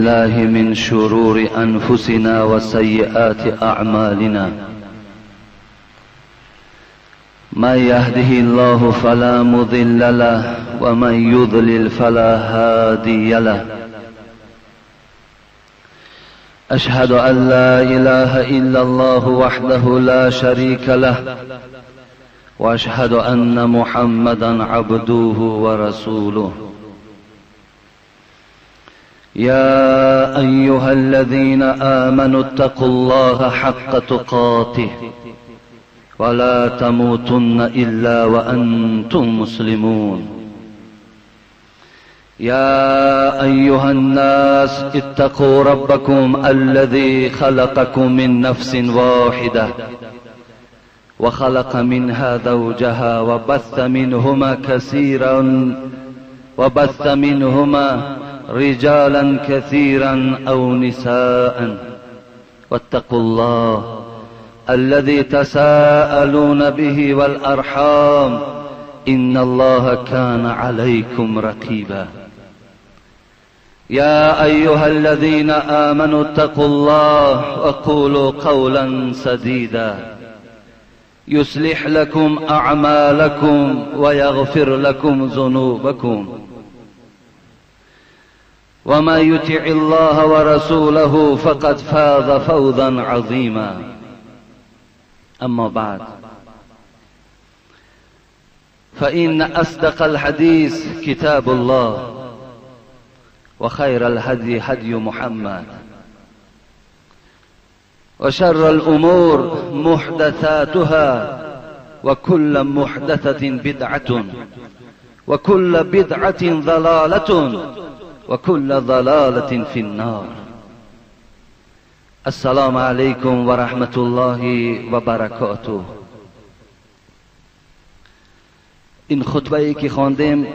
بالله من شرور أنفسنا وسيئات أعمالنا. من يهده الله فلا مضل له ومن يضلل فلا هادي له. أشهد أن لا إله إلا الله وحده لا شريك له وأشهد أن محمدا عبده ورسوله. يا أيها الذين آمنوا اتقوا الله حق تقاته ولا تموتن إلا وأنتم مسلمون. يا أيها الناس اتقوا ربكم الذي خلقكم من نفس واحدة وخلق منها زوجها وبث منهما رجالا كثيرا أو نساء واتقوا الله الذي تساءلون به والأرحام إن الله كان عليكم رقيبا. يا أيها الذين آمنوا اتقوا الله وقولوا قولا سديدا يصلح لكم أعمالكم ويغفر لكم ذنوبكم وما يطع الله ورسوله فقد فاز فوزا عظيما. أما بعد، فإن أصدق الحديث كتاب الله وخير الهدي هدي محمد وشر الأمور محدثاتها وكل محدثة بدعة وكل بدعة ضلالة وكل ضلالة في النار. السلام عليكم ورحمة الله وبركاته. این خطبه‌ای که خواندیم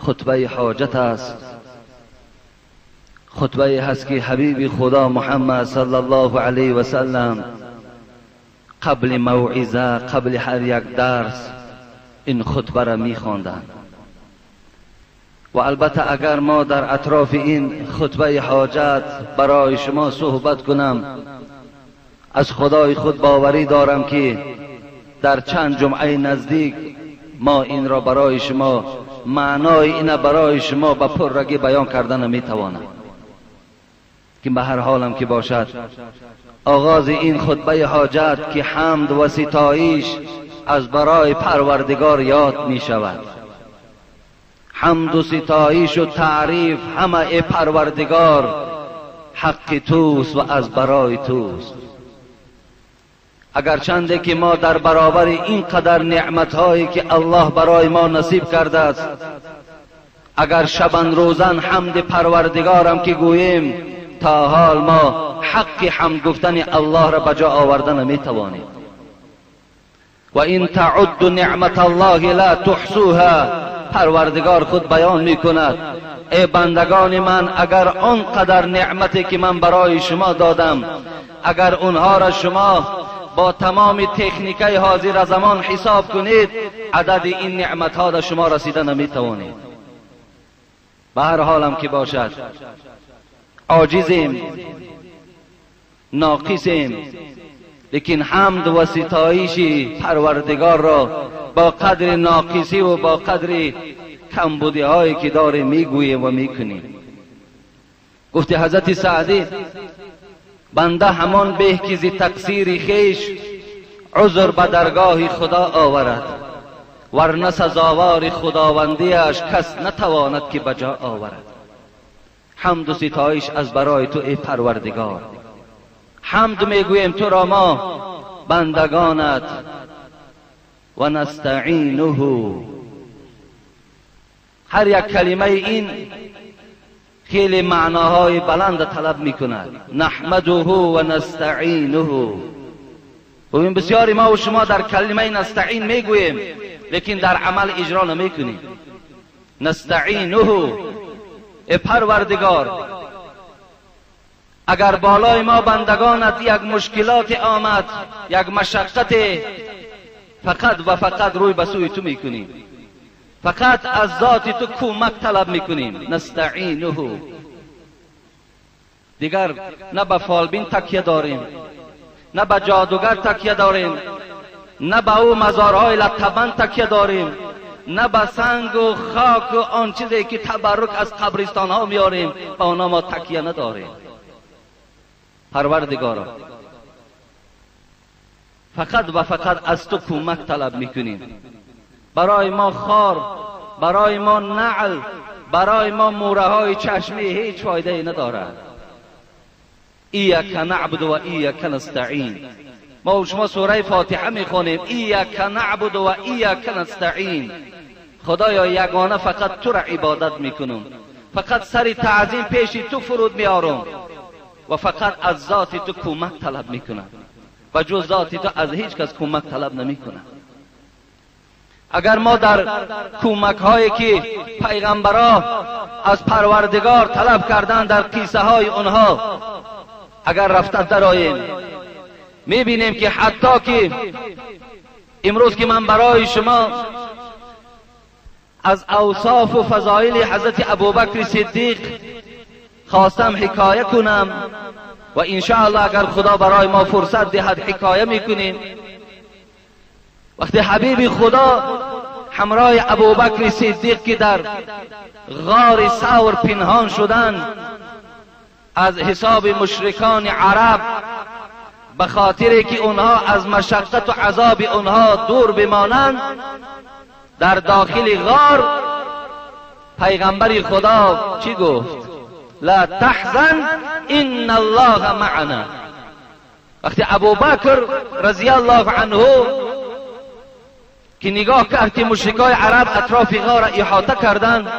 خطبه حاجت است، خطبه هست که حبیب خدا محمد صلی الله علیه و سلم قبل موعظه، قبل هر یک درس این خطبه را می‌خواندند. و البته اگر ما در اطراف این خطبه حاجت برای شما صحبت کنم، از خدای خود باوری دارم که در چند جمعه نزدیک ما این را برای شما، معنای این برای شما به پررگی بیان کردن نمیتوانم، که به هر حالم که باشد آغاز این خطبه حاجت که حمد و ستایش از برای پروردگار یاد می شود. حمد و ستایش و تعریف همه ای پروردگار حق توست و از برای توست. اگرچنده که ما در برابر این قدر نعمتهایی که الله برای ما نصیب کرده است، اگر شبان روزن حمد پروردگارم که گوییم، تا حال ما حق حمد گفتن الله را بجا آورده نمیتوانیم. و این تعد نعمت الله لا تحصوها، پروردگار خود بیان میکند ای بندگان من، اگر آنقدر نعمتی که من برای شما دادم، اگر اونها را شما با تمام تکنیکای حاضر زمان حساب کنید، عدد این نعمتها را شما رسیده نمیتوانید. به هر حالم که باشد عاجزیم، ناقصیم، لیکن حمد و ستایش پروردگار را با قدر ناقصی و با قدر کمبودی هایی که داریم میگوییم و میکنیم. گفت حضرت سعدی بنده همان به که ز تقصیر خویش عذر به درگاه خدا آورد، ورنه سزاوار خداوندیش کس نتواند که به جا آورد. حمد و ستایش از برای تو ای پروردگار، حمد میگوییم تو را ما بندگانت، و نستعینه. هر یک کلمه این خیلی معناهای بلند طلب میکند. نحمده و نستعینه. ببین بسیاری ما و شما در کلمه نستعین میگوییم، لیکن در عمل اجرا نمیکنیم. نستعینه، ای پروردگار اگر بالای ما بندگانت یک مشکلات آمد، یک مشقت، فقط و فقط روی به سوی تو میکنیم، فقط از ذات تو کمک طلب میکنیم. نستعینه. دیگر نه به فالبین تکیه داریم، نه به جادوگر تکیه داریم، نه به او مزارهای لطبند تکیه داریم، نه به سنگ و خاک و آن چیزی که تبرک از قبرستان ها میاریم، به آنها ما تکیه نداریم. پروردگارا، فقط و فقط از تو کمک طلب میکنیم. برای ما خار، برای ما نعل، برای ما موره های چشمی هیچ فایده ای ندارد. ایاک نعبد و ایاک نستعین. ما و شما سوره فاتحه میخوانیم، ایاک نعبد و ایاک نستعین. خدایا یگانه فقط تو را عبادت میکنم، فقط سر تعظیم پیش تو فرود میارم و فقط از ذات تو کمک طلب میکنم و جز ذات تو از هیچ کس کمک طلب نمیکنم. اگر ما در کمک هایی که پیغمبرا از پروردگار طلب کردن در قصه های آنها اگر رفته درآییم، میبینیم که حتی که امروز که من برای شما از اوصاف و فضایل حضرت ابوبکر صدیق خواستم حکایه کنم و انشاءالله اگر خدا برای ما فرصت دهد حکایه میکنیم. وقتی حبیب خدا همراه ابوبکر صدیق که در غار ثور پنهان شدند از حساب مشرکان عرب، به خاطر که اونها از مشقت و عذاب اونها دور بمانند، در داخل غار پیغمبر خدا چی گفت؟ لا تحزن ان الله معنا. وقتی ابوبکر رضی الله عنه که نگاه کرد که مشرکای عرب اطراف غار را احاطه کردند،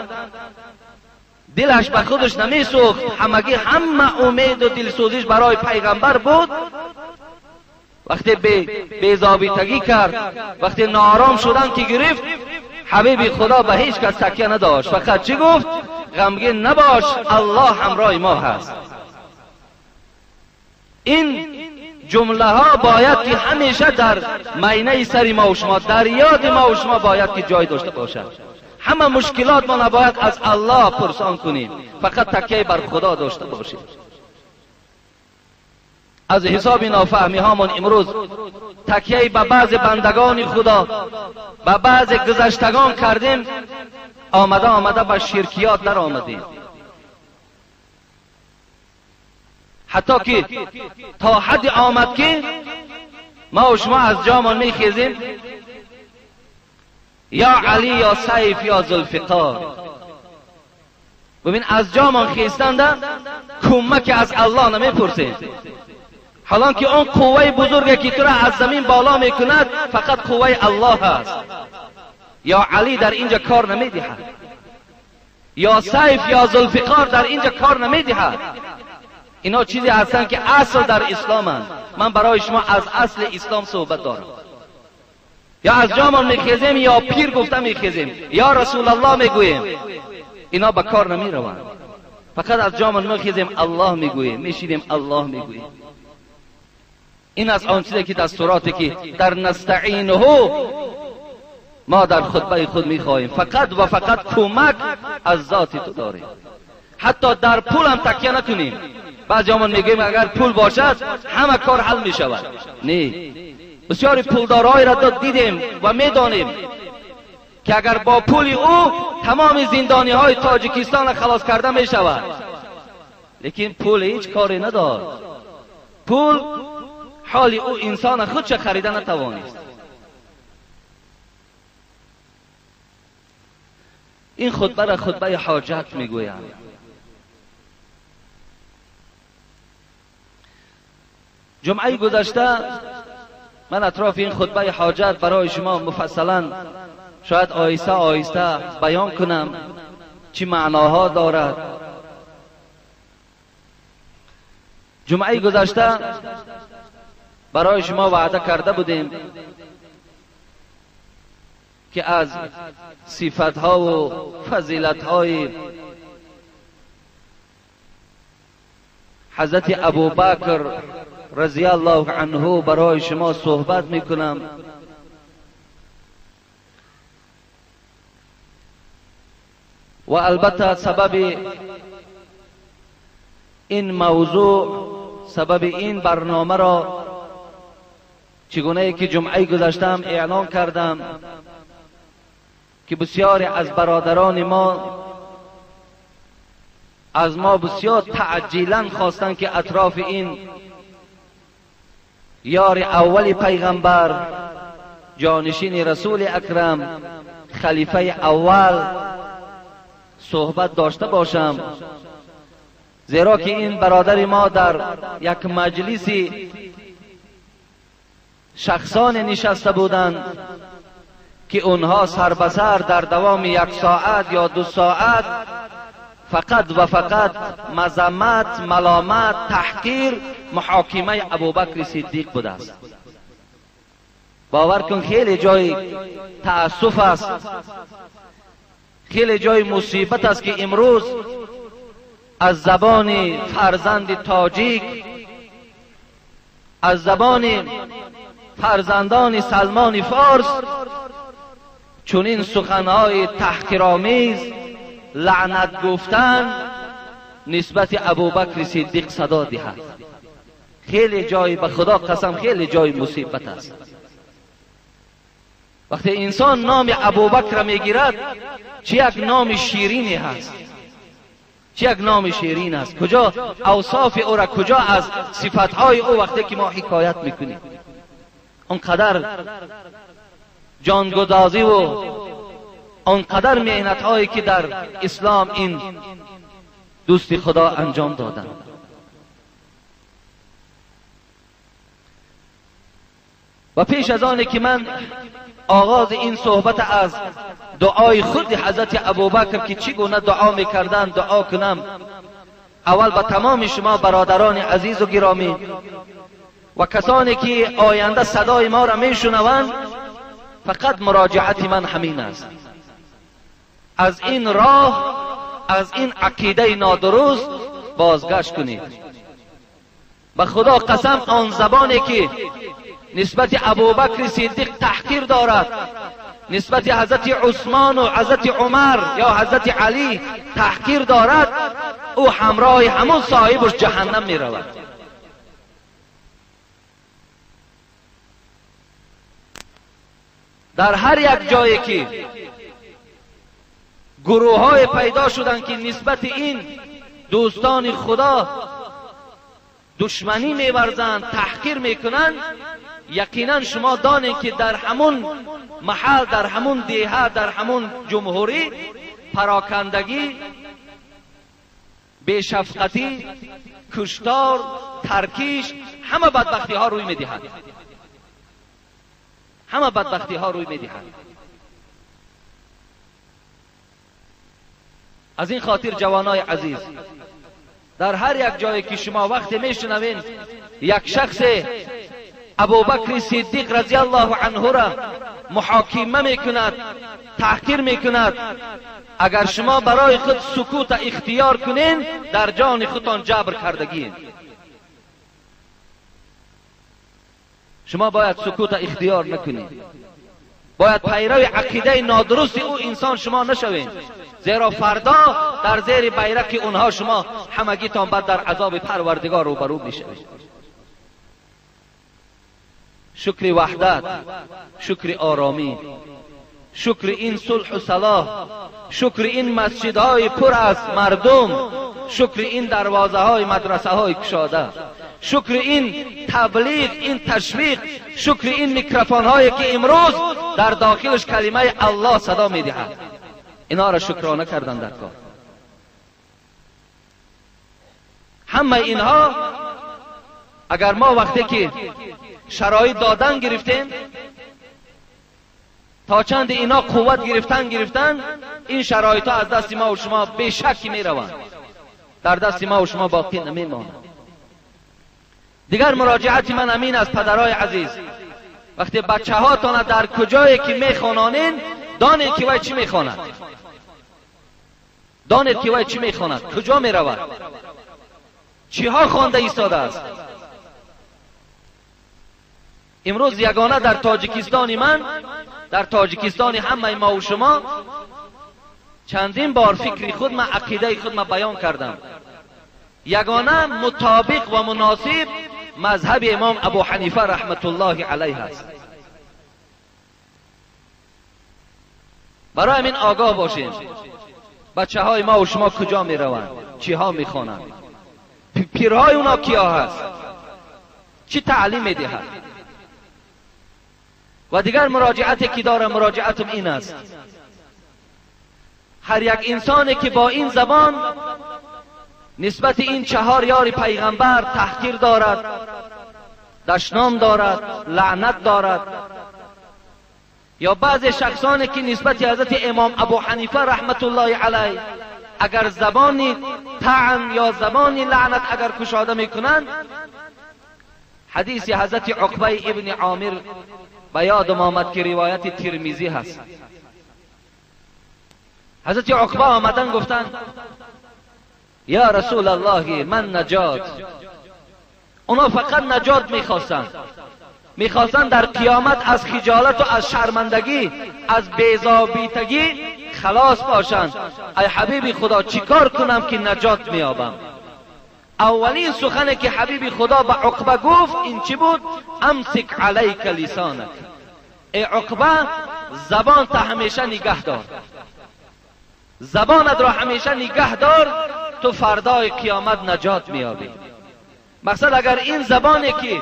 دلش به خودش نمیسوخت، همگی همه امید و دلسوزیش برای پیغمبر بود. وقتی بی‌ضابطگی کرد، وقتی ناآرام شدن که گرفت، حبیب خدا به هیچ کس تکیه نداشت، فقط چی گفت؟ غمگین نباش، الله همراه ما هست. این جمله ها باید که همیشه در مینه سر ما و شما، در یاد ما و شما باید که جای داشته باشد. همه مشکلات ما نباید از الله پرسان کنیم، فقط تکیه بر خدا داشته باشیم. از حساب نافهمی هامون امروز تکیه به بعض بندگان خدا، به بعض گذشتگان کردیم، آمده آمده به شرکیات در آمدیم. حتی که تا حد آمد که ما و شما از جامان میخیزیم، یا علی یا سیف یا ذوالفقار. ببین از جامان خیستنده کمک از الله نمیپرسیم، حالا که اون قوه بزرگی که تو را از زمین بالا میکند فقط قوه الله هست. یا علی در اینجا کار نمیدهد، یا سیف یا ذوالفقار در اینجا کار نمیدهد. اینا چیزی هستند که اصل در اسلام هست. من برای شما از اصل اسلام صحبت دارم. یا از جامان میخیزیم یا پیر گفته میخیزیم یا رسول الله میگوییم، اینا به کار نمیروند. فقط از جامان میخیزیم الله میگوییم، میشینیم الله میگوییم. این از آن چیزی که دستوراتی که در نستعینه ما در خطبه خود میخواهیم، فقط و فقط کمک از ذات تو داریم. حتی در پول هم تکیه نکنیم. بعضی همون میگیم اگر پول باشد همه کار حل میشود. نه، بسیاری پولدارهای را دیدیم و میدانیم که اگر با پول او تمام زندانی های تاجیکستان خلاص کرده میشود، لیکن پول هیچ کاری ندارد. پول حال او انسان خودش خریده نتوانست. این خطبه را خطبه حاجت میگویند. جمعه گذشته من اطراف این خطبه حاجت برای شما مفصلا شاید آهسته آهسته بیان کنم چی معناها دارد. جمعه گذشته برای شما وعده کرده بودیم که از صفتها و فضیلتهای حضرت ابوبکر رضی الله عنه برای شما صحبت میکنم. و البته سبب این موضوع سبب این برنامه را چگونه که جمعه گذشتم اعلان کردم که بسیاری از برادران ما از ما بسیار تعجیلا خواستند که اطراف این یار اول پیغمبر، جانشین رسول اکرم، خلیفه اول صحبت داشته باشم، زیرا که این برادر ما در یک مجلسی شخصان نشسته بودند که اونها سر به سر در دوام 1 ساعت یا 2 ساعت فقط و فقط مذمت، ملامت، تحقیر، محاکمه ابوبکر صدیق بوده است. باور کن خیلی جای تأسف است، خیلی جای مصیبت است که امروز از زبان فرزند تاجیک، از زبان فرزندان سلمان فارس چنین سخنهای تحقیرآمیز، لعنت گفتن نسبت ابوبکر صدیق صدا دهد. خیلی جای، به خدا قسم، خیلی جای مصیبت است. وقتی انسان نام ابوبکر میگیرد چه یک نام شیرینی هست، چه یک نام شیرین است. کجا اوصاف او را، کجا از صفتهای او وقتی که ما حکایت میکنیم، آنقدر جانگدازی و آنقدر محنت هایی که در اسلام این دوست خدا انجام دادند. و پیش از آن که من آغاز این صحبت از دعای خود حضرت ابوبکر که چگونه دعا میکردند دعا کنم، اول به تمام شما برادران عزیز و گرامی و کسانی که آینده صدای ما را میشنوند، فقط مراجعت من همین است: از این راه، از این عقیده نادرست بازگشت کنید. به خدا قسم آن زبانی که نسبت ابوبکر صدیق تحقیر دارد، نسبت حضرت عثمان و حضرت عمر یا حضرت علی تحقیر دارد، او همراه همون صاحبش جهنم می رود. در هر یک جایی که گروه های پیدا شدند که نسبت این دوستان خدا دشمنی می‌ورزند، تحقیر میکنند، یقینا شما دانید که در همون محل، در همون دیه، در همون جمهوری پراکندگی، بی‌شفقتی، کشتار، ترکیش، همه بدبختی ها روی میدهد، همه بدبختی ها روی میدهد. از این خاطر جوانای عزیز، در هر یک جایی که شما وقتی میشنوین یک شخص ابوبکر صدیق رضی الله عنه را محاکمه میکند، تحقیر میکند، اگر شما برای خود سکوت اختیار کنین، در جان خودتان جبر کردگین. شما باید سکوت اختیار نکنید، باید پیرو عقیده نادرست او انسان شما نشوین، زیرا فردا در زیر بیرق اونها شما همگیتان بعد در عذاب پروردگار روبرو میشوید. شکر وحدت، شکر آرامی، شکر این صلح و صلاح، شکر این مسجدهای پر از مردم، شکر این دروازه های مدرسه های کشاده، شکر این تبلیغ، این تشویق، شکر این میکروفون هایی که امروز در داخلش کلمه الله صدا میدهد. اینا را شکرانه کردن در کار. همه اینها اگر ما وقتی که شرایط دادن گرفتیم، تا چند اینا قوت گرفتن، این شرایط ها از دست ما و شما بی شکی می روند، در دست ما و شما باقی نمی ماند. دیگر مراجعت من امین از پدرای عزیز، وقتی بچه هاتان در کجایی که می خوانانین، دانید که وی چی می خواند، دانید که وی چی می خواند، کجا می رود، چیها خوانده ایستاده است. امروز یگانه در تاجیکستان من، در تاجیکستان همه ما و شما، چندین بار فکر خود من، عقیده خود من بیان کردم یگانه مطابق و مناسب مذهب امام ابو حنیفه رحمت الله علیه است. برای همین آگاه باشیم بچه های ما و شما کجا می روند، چی ها می خوانند، پیرهای اونا کیا هست، چی تعلیم می دهد. و دیگر مراجعتی که دارم، مراجعتم این است: هر یک انسانی که با این زبان نسبت این چهار یار پیغمبر تحقیر دارد، دشنام دارد، لعنت دارد، یا بعض شخصانی که نسبت حضرت امام ابو حنیفه رحمت الله علیه اگر زبانی طعن یا زبانی لعنت اگر کشاده میکنند، حدیث حضرت عقبه ابن عامر به یادم آمد که روایت ترمذی هست. حضرت عقبه آمدن گفتند یا رسول الله من نجات. اونا فقط نجات میخواستند، میخواستند در قیامت از خجالت و از شرمندگی، از بیزابیتگی خلاص باشند. ای حبیب خدا چیکار کنم که نجات میابم؟ اولین سخنی که حبیب خدا به عقبه گفت این چی بود؟ امسک علیک لسانک. ای عقبه، زبان تا همیشه نگه دار، زبانت را همیشه نگه دار، تو فردای قیامت نجات میابی. مقصد اگر این زبانی که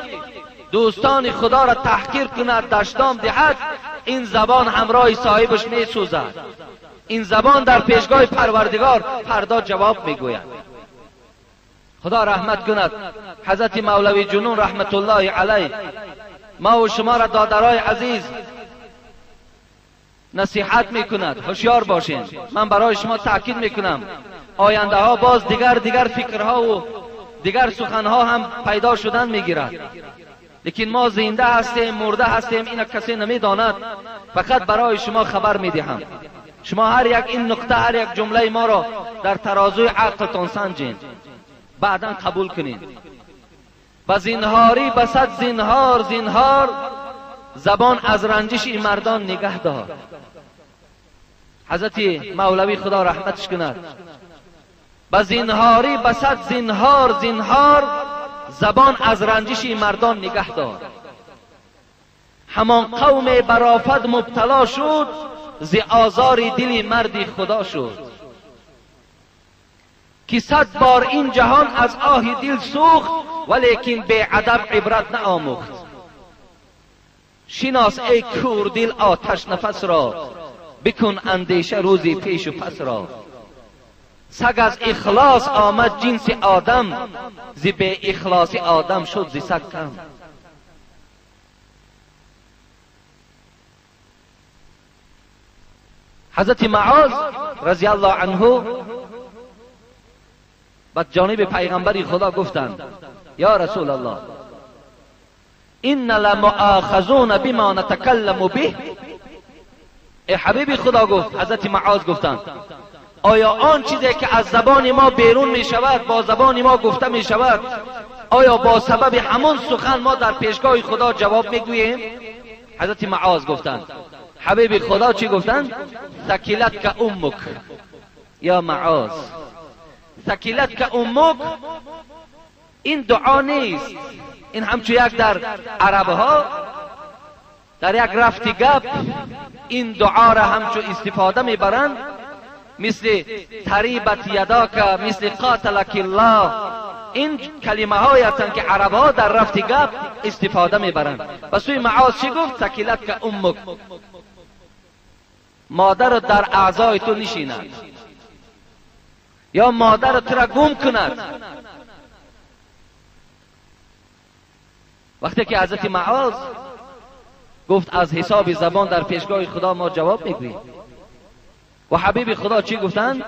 دوستان خدا را تحقیر کند، دشنام دهد، این زبان همراه صاحبش میسوزد. این زبان در پیشگاه پروردگار فردا جواب میگوید. خدا رحمت کند حضرت مولوی جنون رحمت الله علیه ما و شما را دادرای عزیز نصیحت میکند، هوشیار باشین. من برای شما تاکید میکنم آینده ها باز دیگر فکرها و دیگر سخنها هم پیدا شدن میگیرد، لیکن ما زنده هستیم، مرده هستیم، این کسی نمیداند. فقط برای شما خبر میدهم. شما هر یک این نقطه، هر یک جمله ما را در ترازوی عقلتان سنجین، بعدا قبول کنین. و زینهاری بسد زینهار زینهار، زبان از رنجش این مردان نگه دار. حضرت مولوی خدا رحمتش کند، به زینهاری بسد زینهار زینهار، زبان از رنجش این مردان نگه دار. همان قوم برافت مبتلا شد، ز آزار دل مردی خدا شد. که 100 بار این جهان از آه دل سوخت، ولیکن بی ادب عبرت نآموخت. شناس ای کور دل آتش نفس را، بکن اندیشه روزی پیش و پس را. سگ از اخلاص آمد جنس آدم، ز بی اخلاصی آدم شد ز سگ کم. حضرت معاذ رضی الله عنه به جانب پیغمبر خدا گفتند یا رسول الله ان لمؤاخذون بما نتکلم به. ای حبیب خدا، گفت حضرت معاذ گفتند آیا آن چیزی که از زبان ما بیرون می شود، با زبان ما گفته می شود، آیا با سبب همون سخن ما در پیشگاه خدا جواب می گوییم؟ حضرت معاذ گفتند حبیب خدا چی گفتند؟ ثکلت که امک یا معاذ، ثکلت که امک. این دعا نیست، این همچون یک در عربها در یک رفتی گپ این دعا را همچون استفاده میبرند، مثل تریبت یداک، مثل قاتلک الله. این کلمه هایی هستند که عربها در رفتی گپ استفاده میبرند. و سوی معاذ چی گفت؟ ثکلت که امک، مادر در اعضای تو نشیند یا مادر تو را گم کند. وقتی که حضرت معاذ گفت از حساب زبان در پیشگاه خدا ما جواب میگوییم، و حبیب خدا چی گفتند؟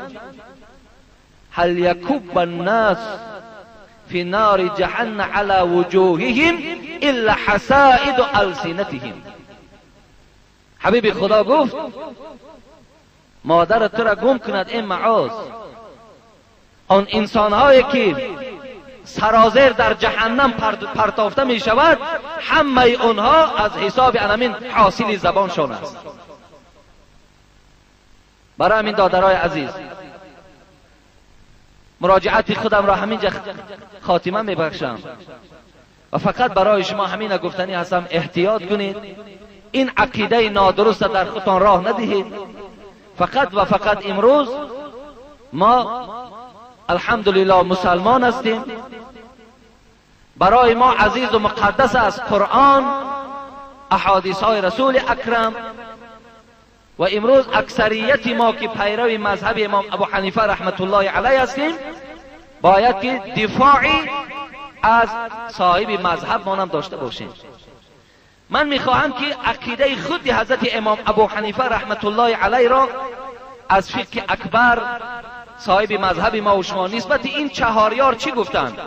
هل یکب الناس فی نار جهنم علی وجوههم الا حصائد السنتهم. حبیب خدا گفت مادر تو را گم کند ای معاذ، آن انسانهایی که سرازیر در جهنم پرتافته می شود، همه اونها از حساب انمین حاصل زبانشان است. برای همین دادرای عزیز، مراجعت خودم را همینجا خاتمه میبخشم و فقط برای شما همین گفتنی هستم، احتیاط کنید، این عقیده نادرست در خودتان راه ندهید. فقط و فقط امروز ما الحمدلله مسلمان هستیم، برای ما عزیز و مقدس از قرآن، احادیث های رسول اکرم، و امروز اکثریت ما که پیرو مذهب امام ابو حنیفه رحمت الله علیه هستیم، باید که دفاعی از صاحب مذهب مانم داشته باشیم. من میخواهم که عقیده خود حضرت امام ابو حنیفه رحمت الله علیه را از فقه اکبر صاحب مذهب ما و شما نسبت این چهار یار چی گفتند،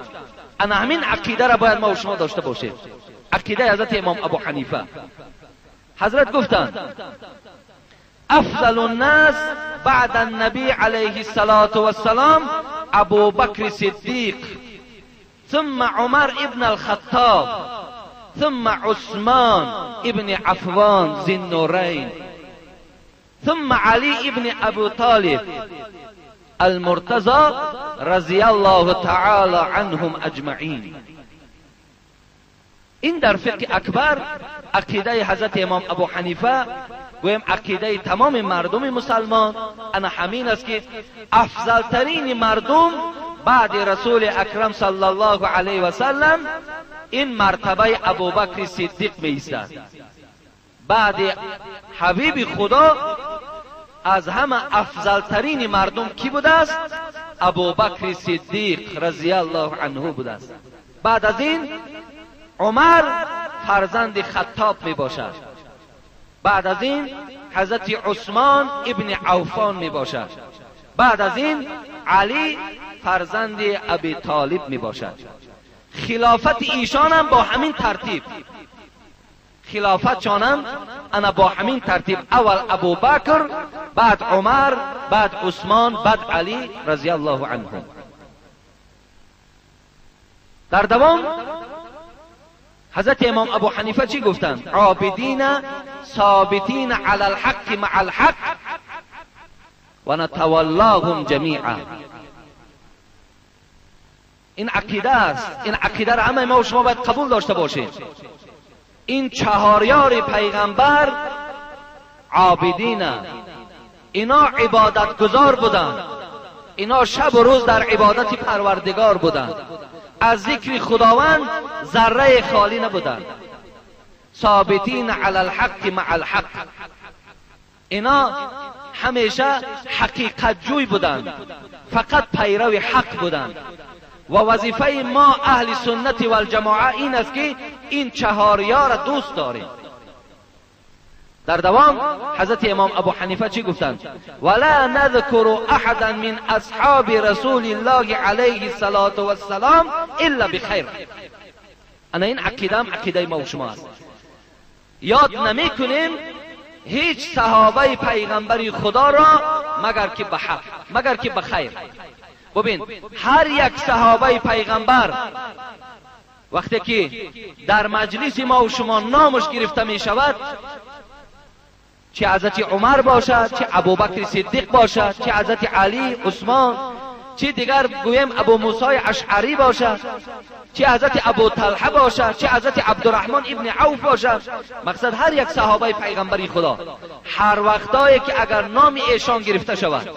انا همین عقیده را باید ما و شما داشته باشیم. عقیده حضرت امام ابو حنیفه، حضرت گفتند افضل الناس بعد النبی علیه الصلاة والسلام ابو بکر صدیق، ثم عمر ابن الخطاب، ثم عثمان ابن عفان ذی النورین، ثم علی ابن ابو طالب المرتضی رضی الله تعالی عنهم اجمعین. این در فقه اکبر عقیده حضرت امام ابو حنیفه، گویم عقیده تمام مردم مسلمان انا همین است که افضل ترین مردم بعد رسول اکرم صلی الله علیه و سلم این مرتبه ابوبکر صدیق می ایستد. بعد حبیب خدا از همه افضل ترین مردم کی بوده است؟ ابوبکر صدیق رضی الله عنه بوده است. بعد از این عمر فرزند خطاب می باشد. بعد از این حضرت عثمان ابن عفان می باشد. بعد از این علی فرزند ابی طالب می باشد. خلافت ایشان هم با همین ترتیب، خلافت شانم انا با همین ترتیب، اول ابوبکر، بعد عمر، بعد عثمان، بعد علی رضی الله عنهم. در دوام حضرت امام ابو حنیفه چی گفتند؟ عابدین ثابتین علی الحق مع الحق و نتولاهم جمیعا. این عقیده است، این عقیده را همه ما و شما باید قبول داشته باشیم. این چهار یار پیغمبر عابدین، اینا عبادت گزار بودند، اینا شب و روز در عبادت پروردگار بودند، از ذکر خداوند ذره خالی نبودند. ثابتین علی الحق مع الحق، اینا همیشه حقیقت جوی بودند، فقط پیرو حق بودند. و وظیفه ما اهل سنت و الجماعه این است که این چهار یار دوست داریم. در دوام حضرت امام ابو حنیفه چی گفتند؟ ولا نذکر احدا من اصحاب رسول الله علیه الصلاة والسلام الا بخیر. انا این عقیده هم عقیده ما و شما است. یاد نمی کنیم هیچ صحابه پیغمبر خدا را مگر که به حق، مگر که به خیر. ببین هر یک صحابه پیغمبر وقتی که در مجلس ما و شما نامش گرفته می شود، چه حضرت عمر باشد، چه ابوبکر صدیق باشد، چه حضرت علی، عثمان، چه دیگر گویم ابو موسی اشعری باشد، چه حضرت ابو طلحه باشد، چه حضرت عبدالرحمن ابن عوف باشد، مقصد هر یک صحابه پیغمبری خدا هر وقتایی که اگر نام ایشان گرفته شود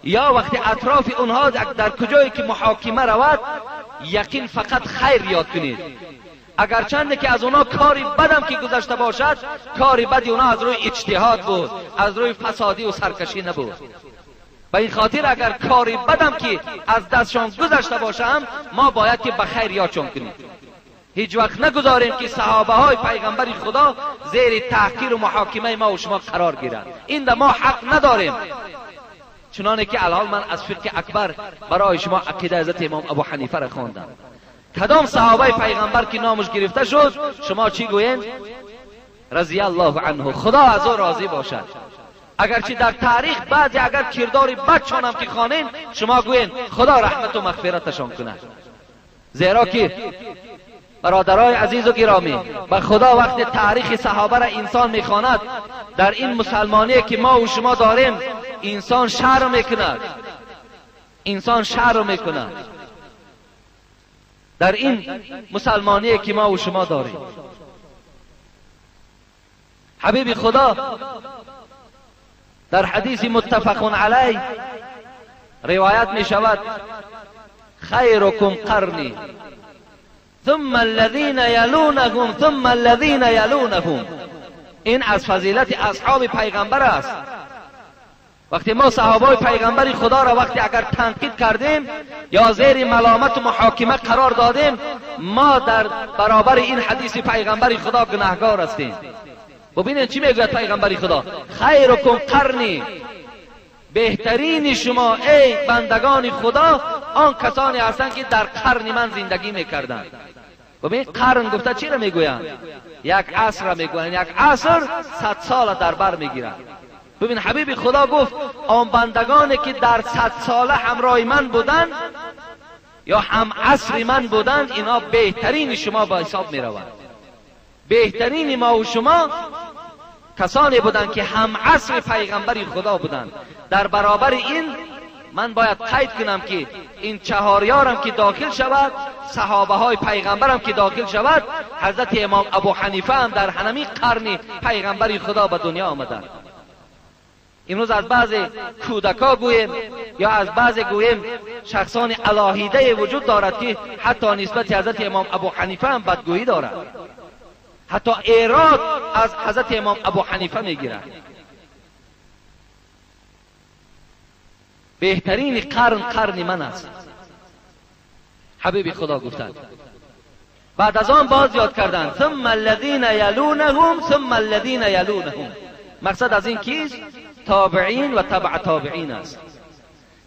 یا وقتی اطراف اونها در کجایی که محاکمه رود، یقین فقط خیر یاد کنید. اگرچند که از اونا کاری بدم که گذشته باشد، کاری بدی اونا از روی اجتهاد بود، از روی فسادی و سرکشی نبود. به این خاطر اگر کاری بدم که از دستشان گذشته باشم، ما باید که به خیر یادشان کنیم. هیچ وقت نگذاریم که صحابه های پیغمبر خدا زیر تحقیر و محاکمه ما و شما قرار گیرند. این در ما حق نداریم. چنانه که الان من از فقه اکبر برای شما عقیده حضرت امام ابو حنیفه را خواندم. کدام صحابه پیغمبر که نامش گرفته شد، شما چی گویند؟ رضی الله عنه، خدا از او راضی باشد. اگرچه در تاریخ بعضی اگر کردار بدشان هم که خوانین، شما گویند خدا رحمت و مغفرتشان کند. زیرا که برادرای عزیز و گرامی، به خدا وقت تاریخ صحابه را انسان میخواند، در این مسلمانی که ما و شما داریم انسان شرم میکند. انسان شرم میکنه در این مسلمانی که ما و شما داریم. حبیب خدا در حدیث متفق علیه روایت می شود خیرکم قرنی ثم الذین یلونهم ثم الذین یلونهم. این از فضیلت اصحاب پیغمبر است. وقتی ما صحابای پیغمبر خدا را وقتی اگر تنقید کردیم یا زیر ملامت و محاکمه قرار دادیم، ما در برابر این حدیث پیغمبر خدا گناهگار هستیم. ببینید چی میگوید پیغمبر خدا: خیرکم قرنی، بهترین شما ای بندگان خدا آن کسانی هستند که در قرن من زندگی میکردند. ببین قرن گفته چی را میگویند؟ یک عصر را میگویند. یک عصر 100 سال در بر میگیرند. ببین حبیب خدا گفت آن بندگانی که در 100 ساله همراه من بودند یا هم عصر من بودند، اینا بهترین شما به حساب میروند. بهترین ما و شما کسانی بودند که هم عصر پیغمبر خدا بودند. در برابر این من باید قید کنم که این چهار یارم که داخل شود، صحابه های پیغمبرم که داخل شود، حضرت امام ابو حنیفه هم در همین قرن پیغمبر خدا به دنیا آمدند. امروز از بعض کودکا گوییم یا از بعض گوییم شخصان علاهیده وجود دارد که حتی نسبت حضرت امام ابو حنیفه هم بدگویی دارد، حتی ایراد از حضرت امام ابو حنیفه میگیرد. بهترین قرن قرن من است، حبیب خدا گفتند. بعد از آن باز یاد کردند ثم الذین یلونهم ثم الذین یلونهم. مقصد از این کیست؟ تابعین و تبع تابعین است.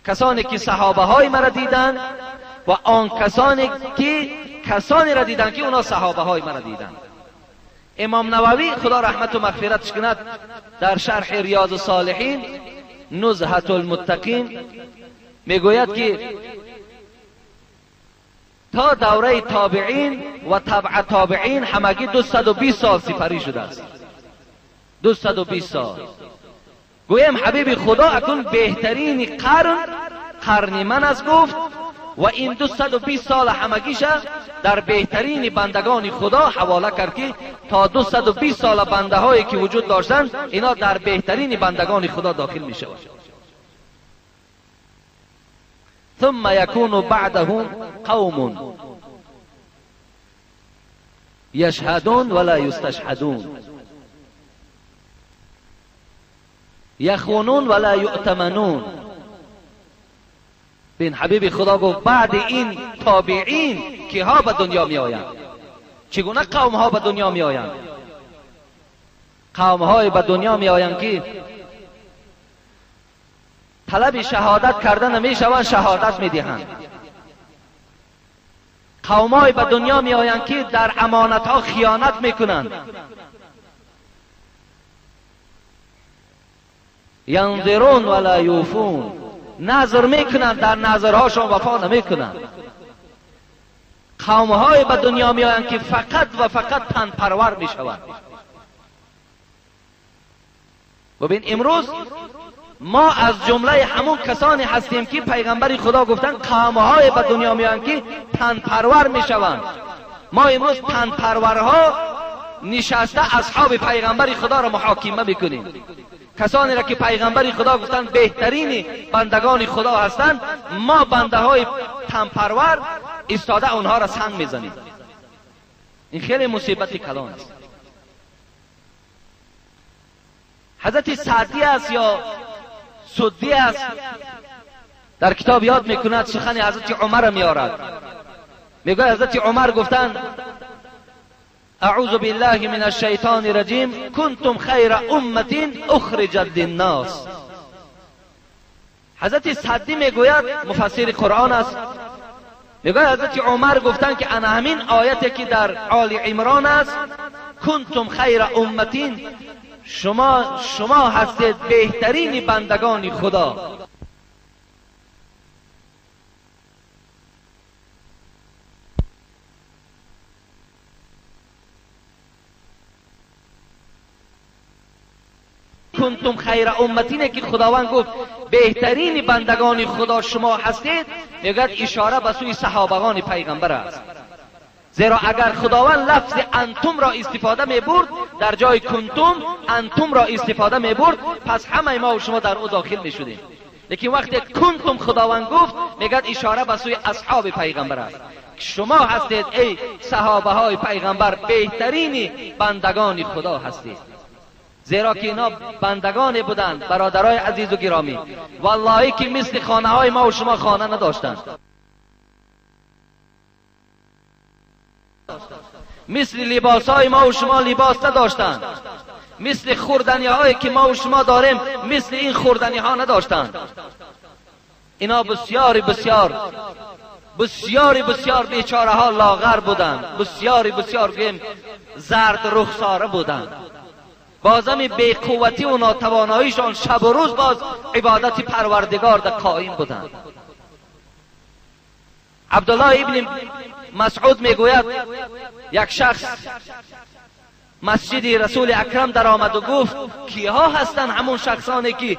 کسانی که صحابه های مرا دیدند و آن کسانی که کسانی را دیدند که اونا صحابه های مرا دیدند. امام نووی خدا رحمت و مغفرتش کند در شرح ریاض الصالحین نزهة المتقین میگوید که تا دوره تابعین و تبع تابعین همگی 220 سال سپری شده است. 220 سال. گویم حبیب خدا اکنون بهترین قرن قرن من است گفت، و این 220 سال همگیش در بهترین بندگان خدا حواله کرد که تا 220 سال بنده هایی که وجود داشتند اینا در بهترین بندگان خدا داخل می شود. ثم یکون بعدهم قوم یشهدون ولا یستشهدون یخونون ولا یؤتمنون. بین حبیب خدا گفت بعد این تابعین که ها به دنیا می آیند، چگونه قوم ها به دنیا می آیند؟ قوم های به دنیا می آیند که طلب شهادت کردن نمی شوند، شهادت می دهند. قوم های به دنیا می آیند که در امانت ها خیانت می کنند. ینظرون ولا یوفون، نظر میکنند، در نظرهاشان وفا نمیکنند. قومهای به دنیا میآیند که فقط و فقط تن پرور میشوند. ببین امروز ما از جمله همون کسانی هستیم که پیغمبر خدا گفتن قومهای به دنیا میآیند که تن پرور میشوند. ما امروز تن پرورها نشسته اصحاب پیغمبر خدا را محاکمه میکنیم. کسانی را که پیغمبر خدا گفتند بهترین بندگان خدا هستند، ما بنده های تن پرور ایستاده اونها را سنگ میزنیم. این خیلی مصیبت کلان است. حضرت سعدی است یا سدی است در کتاب یاد میکند سخن حضرت عمر میارد. میگوید حضرت عمر گفتند اعوذ بالله من الشیطان الرجیم کنتم خیر امة اخرجت للناس. حضرت سعدی میگوید، مفسر قرآن است، میگوید حضرت عمر گفتند که انا همین آیتی که در آل عمران است، کنتم خیر امة، شما هستید بهترین بندگان خدا. کنتم خیر امتینه که خداوند گفت بهترین بندگان خدا شما هستید، میگوید اشاره به سوی صحابگان پیغمبر است. زیرا اگر خداوند لفظ انتم را استفاده می برد، در جای کنتم انتم را استفاده می برد، پس همه ما و شما در او داخل می شدیم. لیکن وقتی کنتم خداوند گفت، میگد اشاره به سوی اصحاب پیغمبر است. شما هستید ای صحابه های پیغمبر، بهترین بندگان خدا هستید. زیرا که اینا بندگان بودند، برادرای عزیز و گرامی، والله که مثل خانه های ما و شما خانه نداشتند، مثل لباس های ما و شما لباس نداشتند، مثل خوردنی هایی که ما و شما داریم مثل این خوردنی ها نداشتند. اینا بسیار بسیار بسیار بسیار بیچاره ها لاغر بودند، بسیار بسیار گیم زرد رخساره بودند. بازم بی‌قوتی و ناتواناییشان شب و روز باز عبادت پروردگار در قائم بودند. عبدالله ابن مسعود میگوید یک شخص مسجد رسول اکرم در آمد و گفت کیها هستند همون شخصانی که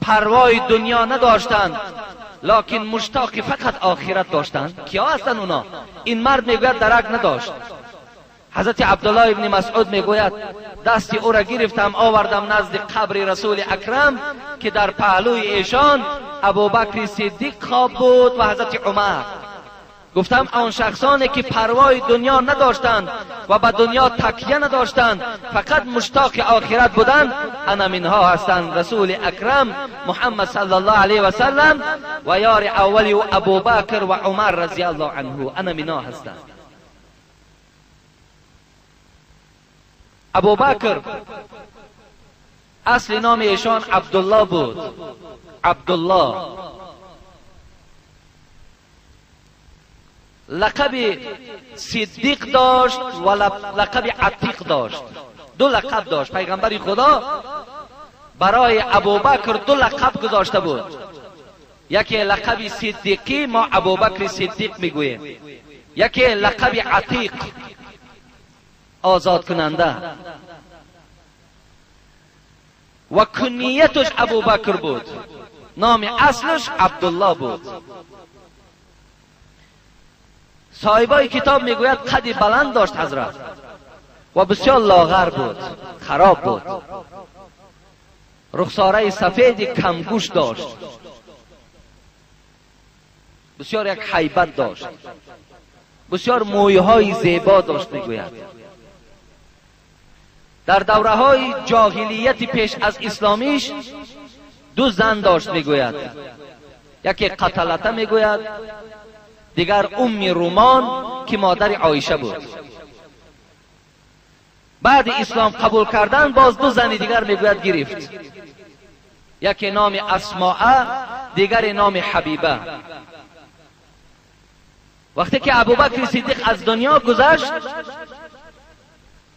پروای دنیا نداشتند لکن مشتاق فقط آخرت داشتند؟ کیها هستند اونا؟ این مرد میگوید درک نداشت. حضرت عبدالله ابن مسعود میگوید دست او را گرفتم آوردم نزد قبر رسول اکرم که در پهلوی ایشان ابوبکر صدیق خواب بود و حضرت عمر. گفتم آن شخصانی که پروای دنیا نداشتند و به دنیا تکیه نداشتند، فقط مشتاق آخرت بودند، انمینها هستند رسول اکرم محمد صلی الله علیه و سلم و یار اولی و ابوبکر و عمر رضی الله عنه، انمینا هستند. ابوبکر اصل نام ایشان عبدالله بود، عبدالله. لقب صدیق داشت و لقب عتیق داشت، دو لقب داشت. پیغمبر خدا برای ابوبکر دو لقب گذاشته بود، یکی لقب صدیقی، ما ابوبکر صدیق میگوییم، یکی لقب عتیق، آزاد کننده. و کنیتش ابوبکر بود، نام اصلش عبدالله بود. صاحبای کتاب میگوید قدی بلند داشت حضرت و بسیار لاغر بود، خراب بود، رخساره سفید کمگوش داشت، بسیار یک هیبت داشت، بسیار مویهای زیبا داشت. میگوید در دوره های جاهلیت پیش از اسلامیش دو زن داشت. میگوید یکی قتلته میگوید، دیگر ام رومان که مادر عایشه بود. بعد اسلام قبول کردن باز دو زن دیگر میگوید گرفت، یکی نام اسماء، دیگر نام حبیبه. وقتی که ابوبکر صدیق از دنیا گذشت،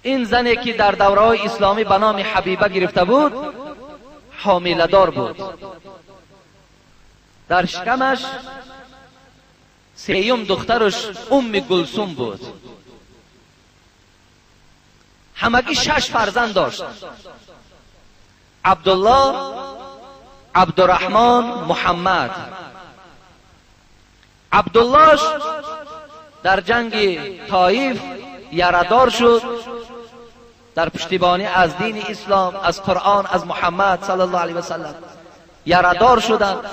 این زنی که در دوره‌های اسلامی به نام حبیبه گرفته بود حامله دار بود. در شکمش سیوم دخترش ام گلثوم بود. همگی 6 فرزند داشت: عبدالله، عبدالرحمن، محمد. عبدالله در جنگ طایف یردار شد، در پشتیبانی از دین اسلام، از قرآن، از محمد صلی الله علیه و سلم یردار شدند.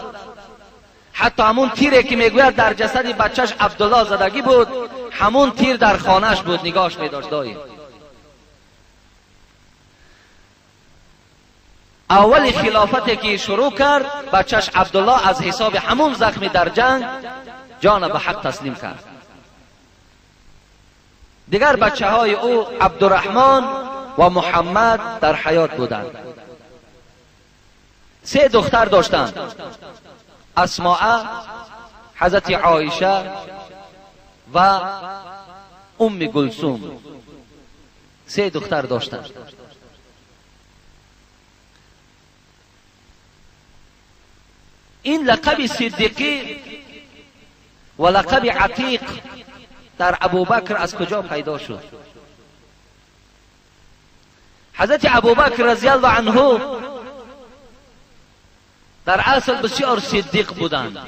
حتی همون تیری که میگوید در جسد بچهش عبدالله زدگی بود، همون تیر در خانهش بود، نگاهش میداشت دایی. اول خلافتی که شروع کرد، بچهش عبدالله از حساب همون زخمی در جنگ جان به حق تسلیم کرد. دیگر بچه های او عبدالرحمن و محمد در حیات بودند. 3 دختر داشتند: اسماء، حضرت عایشه و ام گلثوم. 3 دختر داشتند. این لقب صدیقی و لقب عتیق در ابوبکر از کجا پیدا شد؟ حضرت ابوبکر رضی الله عنه در اصل بسیار صدیق بودند،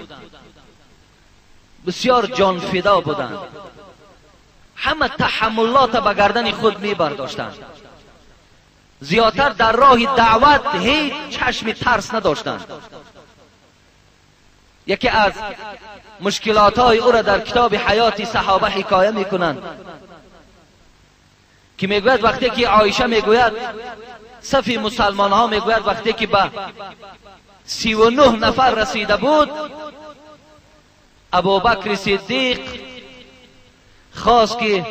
بسیار جانفدا بودند، همه تحملات به گردن خود می برداشتند، زیادتر در راه دعوت هیچ چشم ترس نداشتند. یکی از مشکلات های او را در کتاب حیات صحابه حکایه میکنند که میگوید وقتی که عایشه میگوید صف مسلمان ها میگوید وقتی که به 39 نفر رسیده بود، ابوبکر صدیق خواست که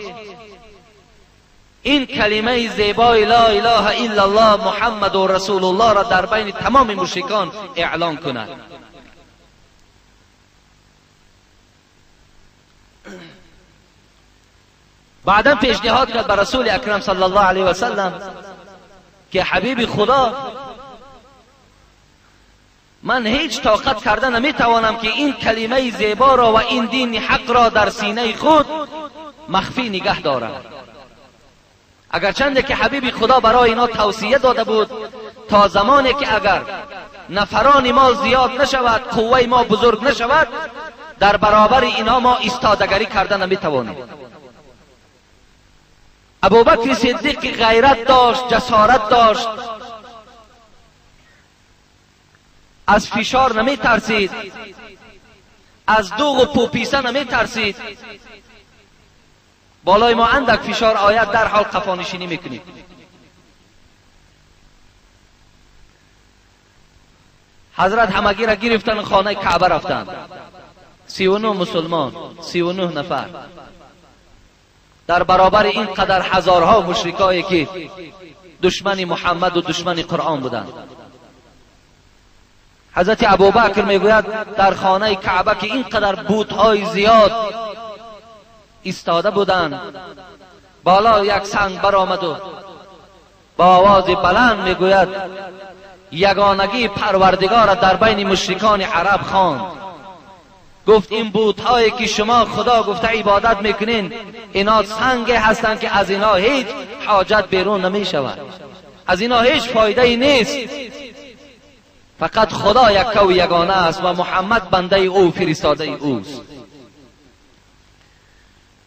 این کلمه زیبای لا اله الا الله محمد و رسول الله را در بین تمام مشرکان اعلان کند. بعدا پیشنهاد کرد به رسول اکرم صلی الله علیه و سلم که حبیب خدا، من هیچ طاقت کرده نمیتوانم که این کلمه زیبا را و این دین حق را در سینه خود مخفی نگه دارم. اگرچند که حبیب خدا برای اینا توصیه داده بود تا زمانی که اگر نفران ما زیاد نشود، قوه ما بزرگ نشود، در برابر اینا ما ایستادگری کرده نمیتوانیم. ابوبکر صدیق غیرت داشت، جسارت داشت، از فشار نمی ترسید، از دوغ و پوپیسه نمی ترسید. بالای ما اندک فشار آید در حال قفانشینی میکنیم. حضرت همگی را گرفتن خانه کعبه رفتند. 39 مسلمان، 39 نفر در برابر این قدر هزارها مشرکایی که دشمن محمد و دشمن قرآن بودند. حضرت ابوبکر میگوید در خانه کعبه که اینقدر بت‌های زیاد ایستاده بودند، بالا یک سنگ برآمد و با آواز بلند میگوید یگانگی پروردگار را در بین مشرکان عرب خواند. گفت این بت‌هایی که شما خدا گفته عبادت میکنین، اینا سنگ هستند که از اینا هیچ حاجت بیرون نمیشود، از اینا هیچ فایده ای نیست، فقط خدا یک و یگانه است و محمد بنده او فرستاده اوست.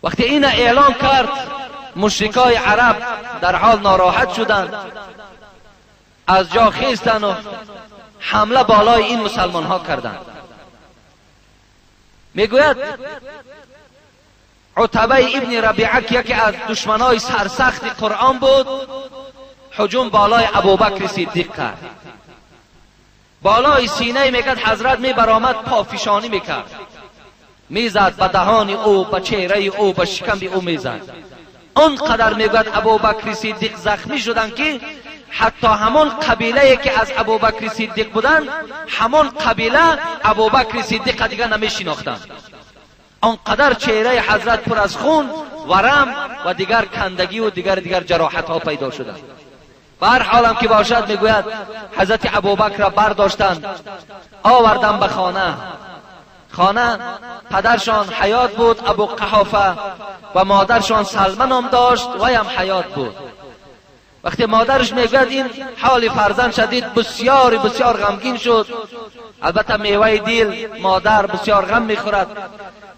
وقتی این اعلام کرد، مشرکای عرب در حال ناراحت شدند، از جا خیستند و حمله بالای این مسلمان ها کردند. میگوید عتبه ابن ربیعه که یکی از دشمنای سرسخت قرآن بود، هجوم بالای ابوبکر صدیق کرد. بالای سینه میگد حضرت می برآمد پافشانی میکرد، میزد به دهان او، به چهره او، به شکم او میزد. آنقدر میگوید ابوبکر صدیق زخمی شدند که حتی همان قبیله که از ابوبکر صدیق بودند، همان قبیله ابوبکر صدیق دیگه نمیشناختند. آنقدر چهره حضرت پر از خون، ورم و دیگر کندگی و دیگر جراحت ها پیدا شدند. به هر حالم که باشد میگوید حضرت ابوبکر را برداشتند، آوردند به خانه. خانه پدرشان حیات بود ابو قحافه و مادرشان سلمه نام داشت و هم حیات بود. وقتی مادرش میگوید این حال فرزند شدید، بسیار بسیار غمگین شد. البته میوه دیل مادر بسیار غم میخورد.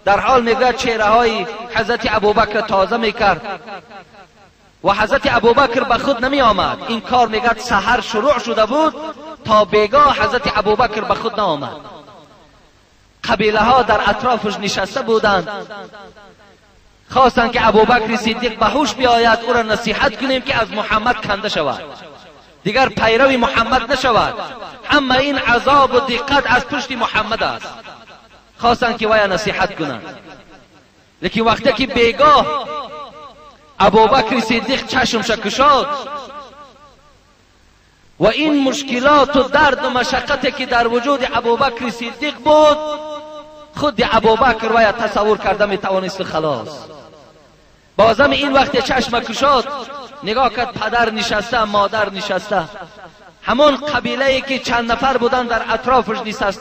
در حال میگوید چهره های حضرت ابوبکر تازه میکرد و حضرت ابوبکر به خود نمی آمد. این کار میگوید سحر شروع شده بود تا بیگاه حضرت ابوبکر به خود نآمد. قبیله ها در اطرافش نشسته بودند، خواستند که ابوبکر صدیق به هوش بیاید، او را نصیحت کنیم که از محمد کنده شود، دیگر پیرو محمد نشود، اما این عذاب و دقت از پشت محمد است. خواستند که وی نصیحت کنند. لیکن وقتی که بیگاه ابوبکر صدیق چشمش گشاد و این مشکلات و درد و مشقتی که در وجود ابوبکر صدیق بود، خود ابوبکر وی تصور کرده میتوانست خلاص. بازم این وقت چشم گشاد، نگاه کرد پدر نشسته، مادر نشسته، همون قبیله ای که چند نفر بودن در اطرافش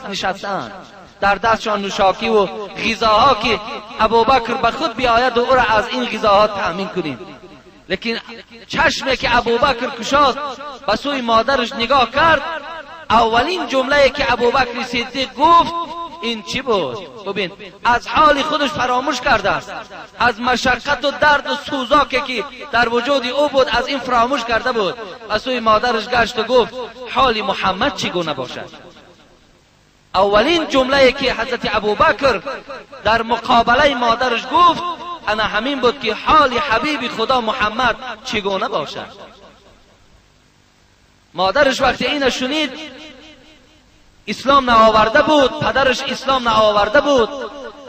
نشستند، در دستشان نوشاکی و غذاها که ابوبکر به خود بیاید و او را از این غذاها تأمین کنیم. لیکن چشمی که ابوبکر گشاد به سوی مادرش نگاه کرد، اولین جمله که ابوبکر صدیق گفت این چی بود؟ ببین، از حال خودش فراموش کرده است، از مشقت و درد و سوزاکی که در وجود او بود از این فراموش کرده بود. از سوی مادرش گشت و گفت حال محمد چگونه باشد؟ اولین جمله که حضرت ابوبکر در مقابله مادرش گفت انا همین بود که حال حبیب خدا محمد چگونه باشد. مادرش وقتی اینو شنید، اسلام نآورده بود، پدرش اسلام نآورده بود،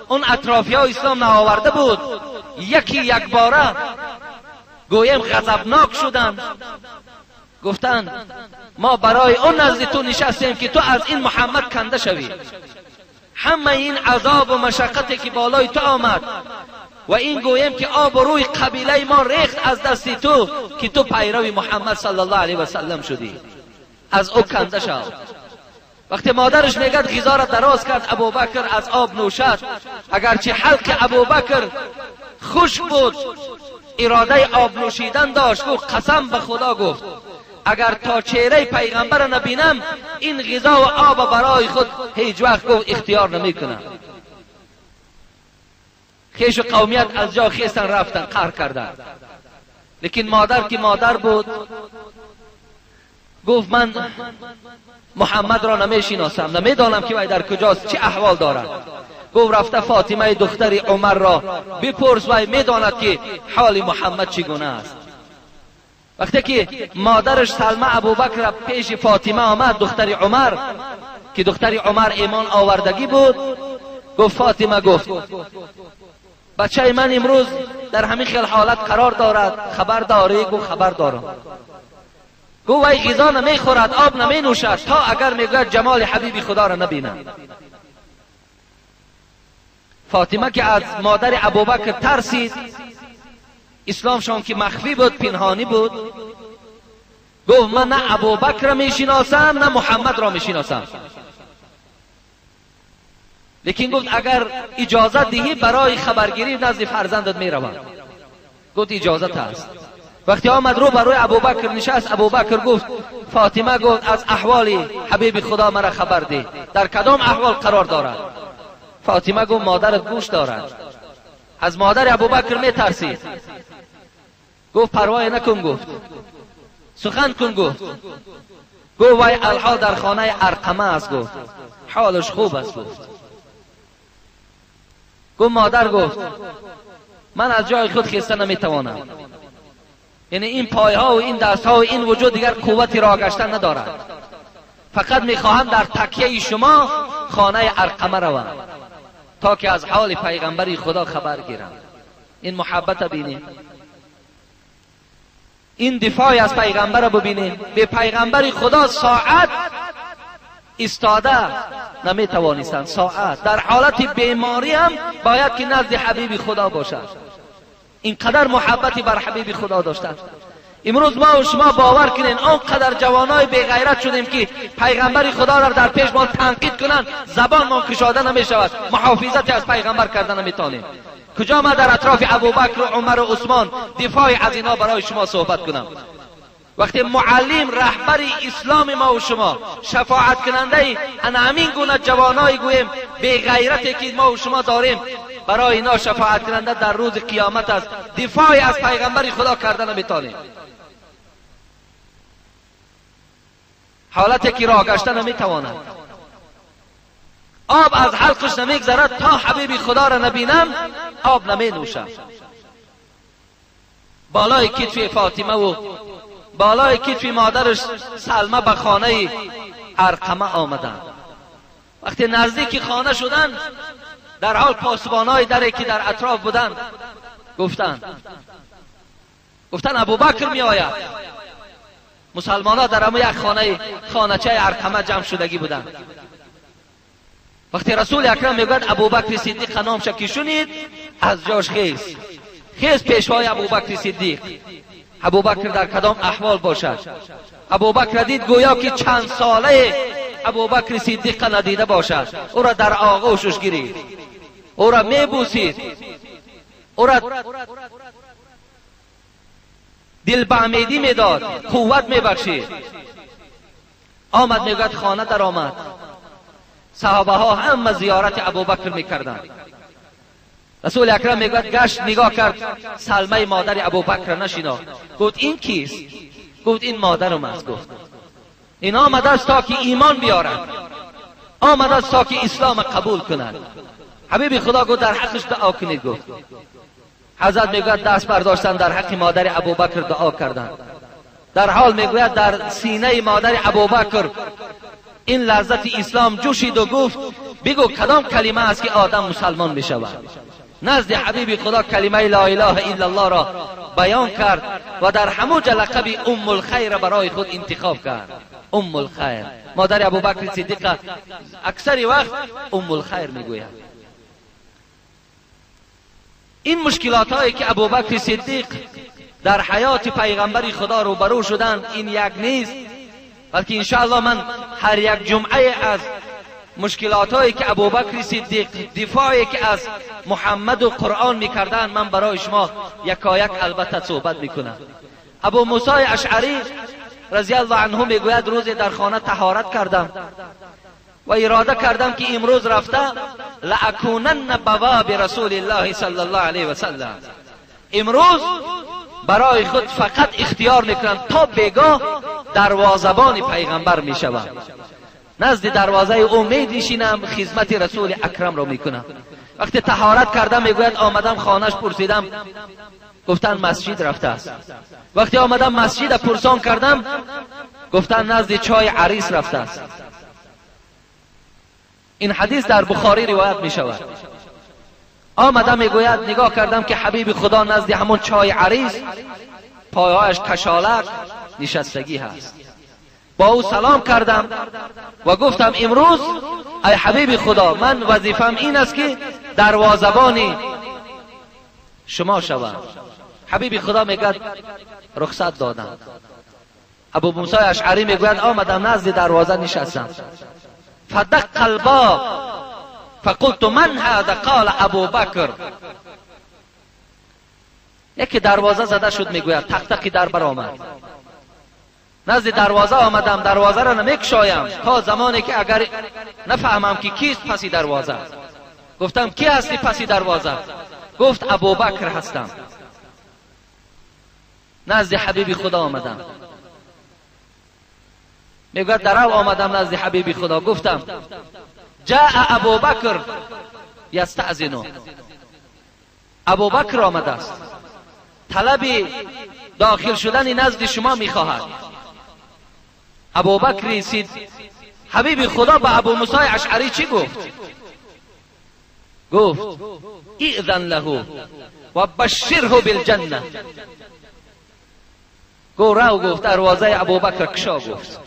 اون اطرافی ها اسلام نآورده بود، یکی یک باره گویم غضبناک شدند، گفتند ما برای اون نزد تو نشستیم که تو از این محمد کنده شوی. همه این عذاب و مشقتی که بالای تو آمد و این گویم که آب روی قبیله ما ریخت از دست تو که تو پیرو محمد صلی الله علیه و سلم شدی، از او کنده شو. وقتی مادرش میگد غذا را دراز کرد، ابوبکر از آب نوشد. اگرچه حلق ابوبکر خشک بود، اراده آب نوشیدن داشت. گفت قسم به خدا، گفت اگر تا چهره پیغمبر نبینم این غذا و آب برای خود هیچ وقت گفت اختیار نمیکنم. خیش و قومیت از جا خیستن رفتن، قهر کردن. لیکن مادر که مادر بود گفت من محمد را نمیشناسم، نمیدانم که وی در کجاست، چه احوال دارد. گفت رفته فاطمه دختر عمر را بپرس، وی میداند که حال محمد چگونه است. وقتی که مادرش سلمه ابوبکر پیش فاطمه آمد، دختر عمر که دختر عمر ایمان آوردگی بود، گفت فاطمه، گفت بچه من امروز در همین خیل حالت قرار دارد، خبر داری؟ گفت خبر دارم. گفت وی غذا نمیخورد، آب نمی نوشد تا اگر میگوید جمال حبیب خدا را نبینم. فاطمه که از مادر ابوبکر ترسید، اسلامشان که مخفی بود، پنهانی بود، گفت من نه ابوبکر را میشناسم نه محمد را میشناسم، لیکن گفت اگر اجازه دهی برای خبرگیری نزد فرزندت میروم. گفت اجازت است. وقتی آمد رو برای ابوبکر نشست، ابوبکر گفت فاطمه گفت از احوال حبیب خدا مرا خبر ده، در کدام احوال قرار دارد؟ فاطمه گفت مادرت گوش دارد. از مادر ابوبکر میترسید. گفت پروای نکن، گفت سخن کن، گفت گفت وی الحال در خانه ارقمه است، گفت حالش خوب است. گفت گفت مادر، گفت من از جای خود خیسته نمیتوانم، یعنی این پایها و این دستها و این وجود دیگر قوتی راه گشتن ندارد، فقط میخواهم در تکیه شما خانه ارقمه روم تا که از حال پیغمبری خدا خبر گیرم. این محبت بینیم، این دفاع از پیغمبر را ببینیم. به پیغمبر خدا ساعت ایستاده نمیتوانستند، ساعت در حالت بیماری هم باید که نزد حبیب خدا باشد. اینقدر محبتی بر حبیب خدا داشتند. امروز ما و شما باور کنین آنقدر جوانای بی غیرت شدیم که پیغمبر خدا را در پیش ما تنقید کنند، زبان ما کشاده نمی شود، محافظتی از پیغمبر کرده نمیتونیم. کجا ما در اطراف ابوبکر و عمر و عثمان دفاع از اینا برای شما صحبت کنم؟ وقتی معلم رهبر اسلام ما و شما شفاعت کننده انا همین گونه جوانای گویم بی غیرتی که ما و شما داریم، برای اینا شفاعت کننده در روز قیامت است، دفاع از پیغمبر خدا کرده نمیتونیم. حالتی که راه گشته نمیتواند، آب از حلقش نمیگذرد تا حبیب خدا را نبینم آب نمی نوشم. بالای کتف فاطمه و بالای کتف مادرش سلمه به خانه ارقمه آمدند. وقتی نزدیک خانه شدند، در حال پاسبانای دری که در اطراف بودند گفتند ابوبکر می آید. مسلمان ها در همه یک خانه خانچه ارقمه جمع شدگی بودند. وقتی رسول اکرم میگوید ابوبکر صدیق نامش که شنید، از جاش خیز خیز پیشوای ابوبکر صدیق. ابوبکر در کدام احوال باشد؟ ابوبکر دید گویا که چند ساله ابوبکر صدیق ندیده باشد. او را در آغوشش گرفت، او را میبوسید، او را دل به امیدی میداد، قوت میبخشید. آمد میگوید خانه در آمد، صحابه ها همه زیارت ابوبکر میکردند. رسول اکرم میگوید گشت نگاه کرد، سلمه مادر ابوبکر نشناخت. گفت این کیست؟ گفت این مادرم است. گفت این آمده است تا که ایمان بیارد، آمده است تا که اسلام قبول کند. حبیب خدا گفت در حقش دعا کنید. گفت حضرت میگوید دست برداشتن در حق مادر ابوبکر دعا کردند. در حال میگوید در سینه مادر ابوبکر این لذت اسلام جوشید و گفت بگو کدام کلمه است که آدم مسلمان میشود. نزد حبیب خدا کلمه لا اله الا الله را بیان کرد و در همونجا لقب ام الخیر برای خود انتخاب کرد. ام الخیر، مادر ابوبکر صدیق اکثر وقت ام الخیر میگوید. این مشکلات هایی که ابوبکر صدیق در حیات پیغمبر خدا روبرو شدند این یک نیست، بلکه انشاءالله من هر یک جمعه از مشکلات هایی که ابوبکر صدیق دفاعی که از محمد و قرآن میکردند من برای شما یکایک البته صحبت میکنم. ابو موسی اشعری رضی الله عنه میگوید روزی در خانه طهارت کردم و اراده کردم که امروز رفته لأکونن بواب رسول الله صلی الله علیه و سلم، امروز برای خود فقط اختیار میکنم تا بیگاه دروازبان پیغمبر میشوم، نزد دروازه او می نشینم، خدمت رسول اکرم را میکنم. وقتی طهارت کردم میگوید آمدم خانهش پرسیدم، گفتن مسجد رفته است. وقتی آمدم مسجد پرسان کردم، گفتن نزد چای عریس رفته است. این حدیث در بخاری روایت می شود. آمدم میگوید نگاه کردم که حبیب خدا نزد همون چای عریس پایهایش کشالک نشستگی هست. با او سلام کردم و گفتم امروز ای حبیب خدا من وظیفم این است که دروازه‌بان شما شوم. حبیب خدا میگوید رخصت دادم. ابو موسی اشعری میگوید آمدم نزد دروازه نشستم. فدق الباب فقلت من هذا؟ قال ابو بکر. یکی دروازه زده شد، میگوید تق تقی در بر آمد. نزد دروازه آمدم، دروازه را نمیکشایم تا زمانی که اگر نفهمم که کیست پسی دروازه. گفتم کی هستی پسی دروازه؟ گفت ابوبکر هستم. نزد حبیب خدا آمدم. میگوید درو آمدم نزد حبیب خدا، گفتم جاء ابوبکر یستأذن، ابوبکر آمده است، طلب داخل شدن نزد شما میخواهد. ابوبکر رسید. حبیب خدا به ابو موسی اشعری چی گفت؟ گفت ائذن له و بشره بالجنه. گو رو، گفت دروازه ابوبکر کشا، گفت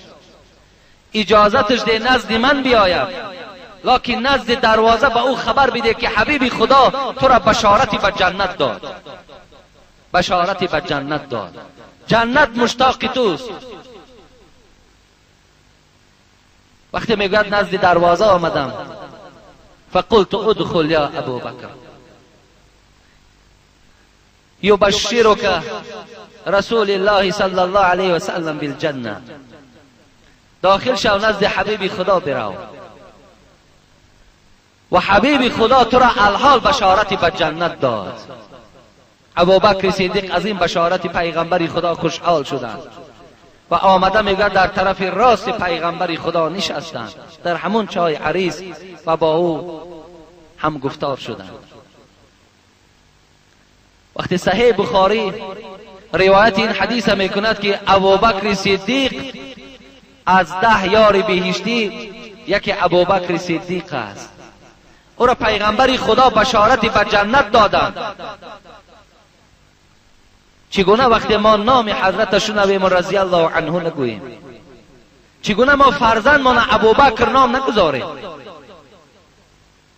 اجازتش ده نزد من بیاید، لکن نزد دروازه به او خبر بده که حبیب خدا تو را بشارتی به جنت داد، بشارتی به جنت داد، جنت مشتاق توست. وقتی میگوید نزد دروازه آمدم، فقلت ادخل یا ابوبکر یبشرک رسول الله صلی الله علیه وسلم بالجنه. داخل شو نزد حبیب خدا برو و حبیب خدا تو را الحال بشارتی به جنت داد. ابوبکر صدیق از این بشارت پیغمبر خدا خوشحال شدند و آمده میگه در طرف راست پیغمبر خدا نشستند در همون چای عریس و با او هم گفتار شدند. وقتی صحیح بخاری روایت این حدیث میکند که ابوبکر صدیق از 10 یار بهشتی یکی ابوبکر صدیق است. او را پیغمبر خدا بشارت به جنت دادند. چگونه وقتی ما نام حضرت شنویم رضی الله عنه نگوییم؟ چگونه ما فرزندمان ابوبکر نام نگذاریم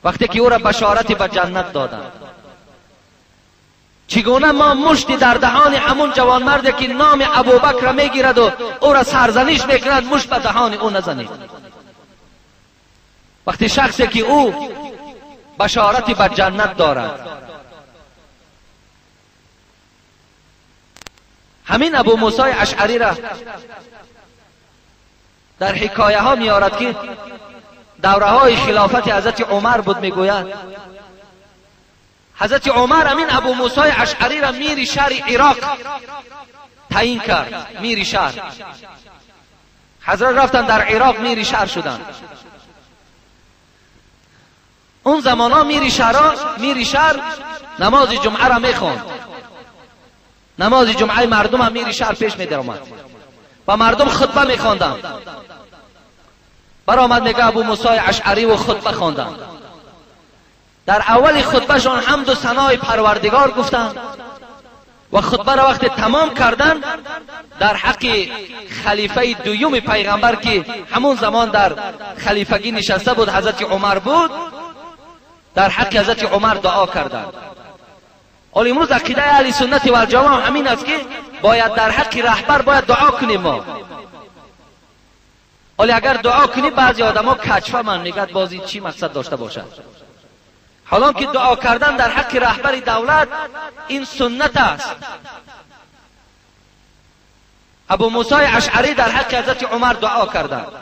وقتی که او را بشارت به جنت دادند؟ چگونه ما مشتی در دهان همون جوانمردی که نام ابوبکر میگیرد و او را سرزنش میکند مشت به دهان او نزنید؟ وقتی شخصی که او بشارت به جنت دارد. همین ابو موسی اشعری را در حکایه ها میارد که دوره های خلافت حضرت عمر بود، میگوید حضرت عمر امین ابو موسی اشعری را میر شهر عراق تعیین کرد. میر شهر حضرت رفتن در عراق میر شهر شدند. اون زمان ها میر شهر نماز جمعه را میخوند. نماز جمعه مردم هم میر شهر پیش میدرآمد و مردم خطبه میخواندند. برآمد میگه ابو موسی اشعری و خطبه خواندند. در اول خطبهشان حمد و ثنای پروردگار گفتند و خطبه را وقتی تمام کردند در حق خلیفه دوم پیغمبر که همون زمان در خلیفگی نشسته بود حضرت عمر بود، در حق حضرت عمر دعا کردند. حالا امروز عقیده اهل سنت و الجماعه همین است که باید در حق رهبر باید دعا کنیم ما. حالا اگر دعا کنی بعضی آدما کچفه من میگد بازی چی مقصد داشته باشد. حالا که دعا کردن در حق رهبر دولت این سنت است. ابو موسی اشعری در حق حضرت عمر دعا کردند.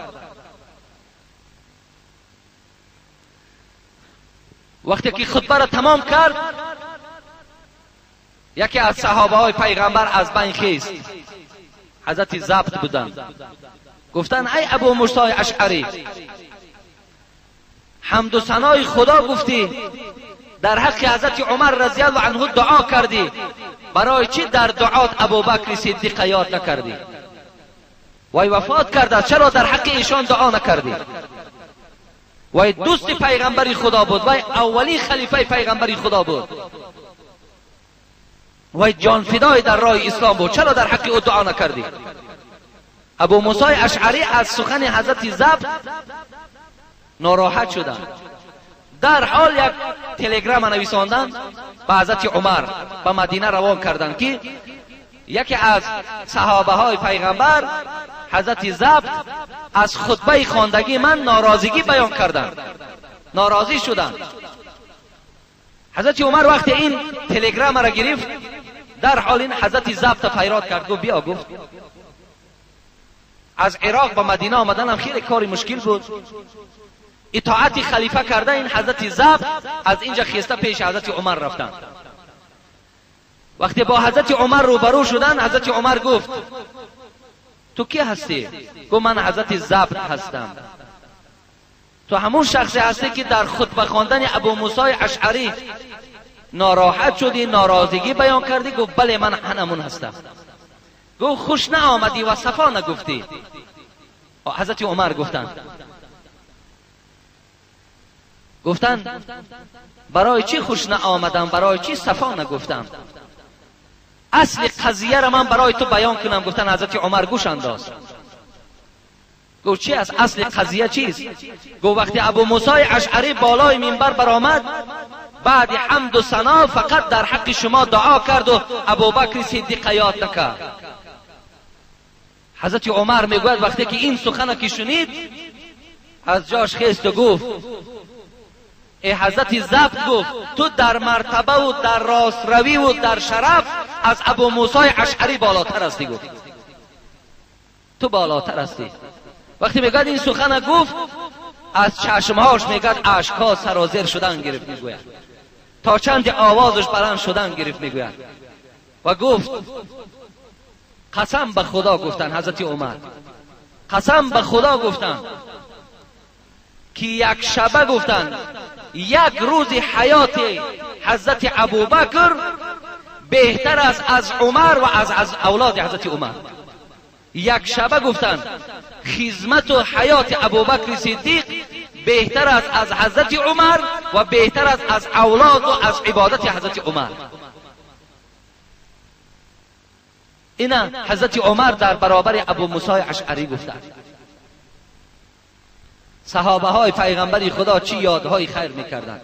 وقتی که خطبه را تمام کرد یکی از صحابه های پیغمبر از بین خیست، حضرت ضبط بودند. گفتند ای ابو موسی اشعری، حمد و ثنای خدا گفتی، در حق حضرت عمر رضی الله عنه دعا کردی، برای چی در دعات ابوبکر صدیق یاد نکردی؟ وای وفات کرده، چرا در حق ایشان دعا نکردی؟ وای دوست پیغمبر خدا بود، وای اولی خلیفه پیغمبر خدا بود، وای جان فدای در راه اسلام بود، چرا در حق او دعا نکردی؟ ابو موسی اشعری از سخن حضرت ضبط ناراحت شدند. در حال یک تلگرام نویساندند به حضرت عمر، به مدینه روان کردند که یکی از صحابه های پیغمبر حضرت ضبط از خطبه خواندگی من ناراضگی بیان کردند، ناراضی شدند. حضرت عمر وقتی این تلگرام را گرفت در حال این حضرت ضبط فریاد کرد، گفت بیا. گفت از عراق به مدینه آمدن هم خیلی کاری مشکل بود. اطاعت خلیفه کرده این حضرت ضبط از اینجا خیسته پیش حضرت عمر رفتند. وقتی با حضرت عمر روبرو شدن حضرت عمر گفت تو کی هستی؟ گفت من حضرت ضبط هستم. تو همون شخصی هستی که در خطبه خواندن ابو موسی اشعری ناراحت شدی، ناراضگی بیان کردی؟ گفت بله من همون هستم. گفت خوش نآمدی و صفا نگفتی. حضرت عمر گفتند برای چی خوش نآمدم، برای چی صفا نگفتم؟ اصل قضیه را من برای تو بیان کنم. گفتن حضرت عمر گوش انداز. گفت چی است اصل قضیه چیست؟ گفت وقتی ابو موسی اشعری بالای منبر برآمد بعد حمد و ثنا فقط در حق شما دعا کرد و ابوبکر صدیق یاد نکرد. حضرت عمر میگوید وقتی که این سخن که شنید از جاش خیست و گفت ای حضرت ضبط، گفت تو در مرتبه و در راست روی و در شرف از ابو موسی اشعری بالاتر هستی. گفت تو بالاتر هستی. وقتی میگوید این سخن گفت از چشمهاش میگد اشکها سرازیر شدن گرفت، میگوید تا چند آوازش بلند شدن گرفت، میگوید و گفت قسم به خدا گفتن حضرت عمر، قسم به خدا گفتن که یک شبه گفتن یک روز حیات حضرت ابوبکر بهتر است از عمر و از اولاد حضرت عمر. یک شبه گفتن خدمت و حیات ابوبکر صدیق بهتر است از حضرت عمر و بهتر است از اولاد و از عبادت حضرت عمر. اینا حضرت عمر در برابر ابو موسی اشعری گفتند. صحابه های پیغمبر خدا چی یادهای خیر میکردند.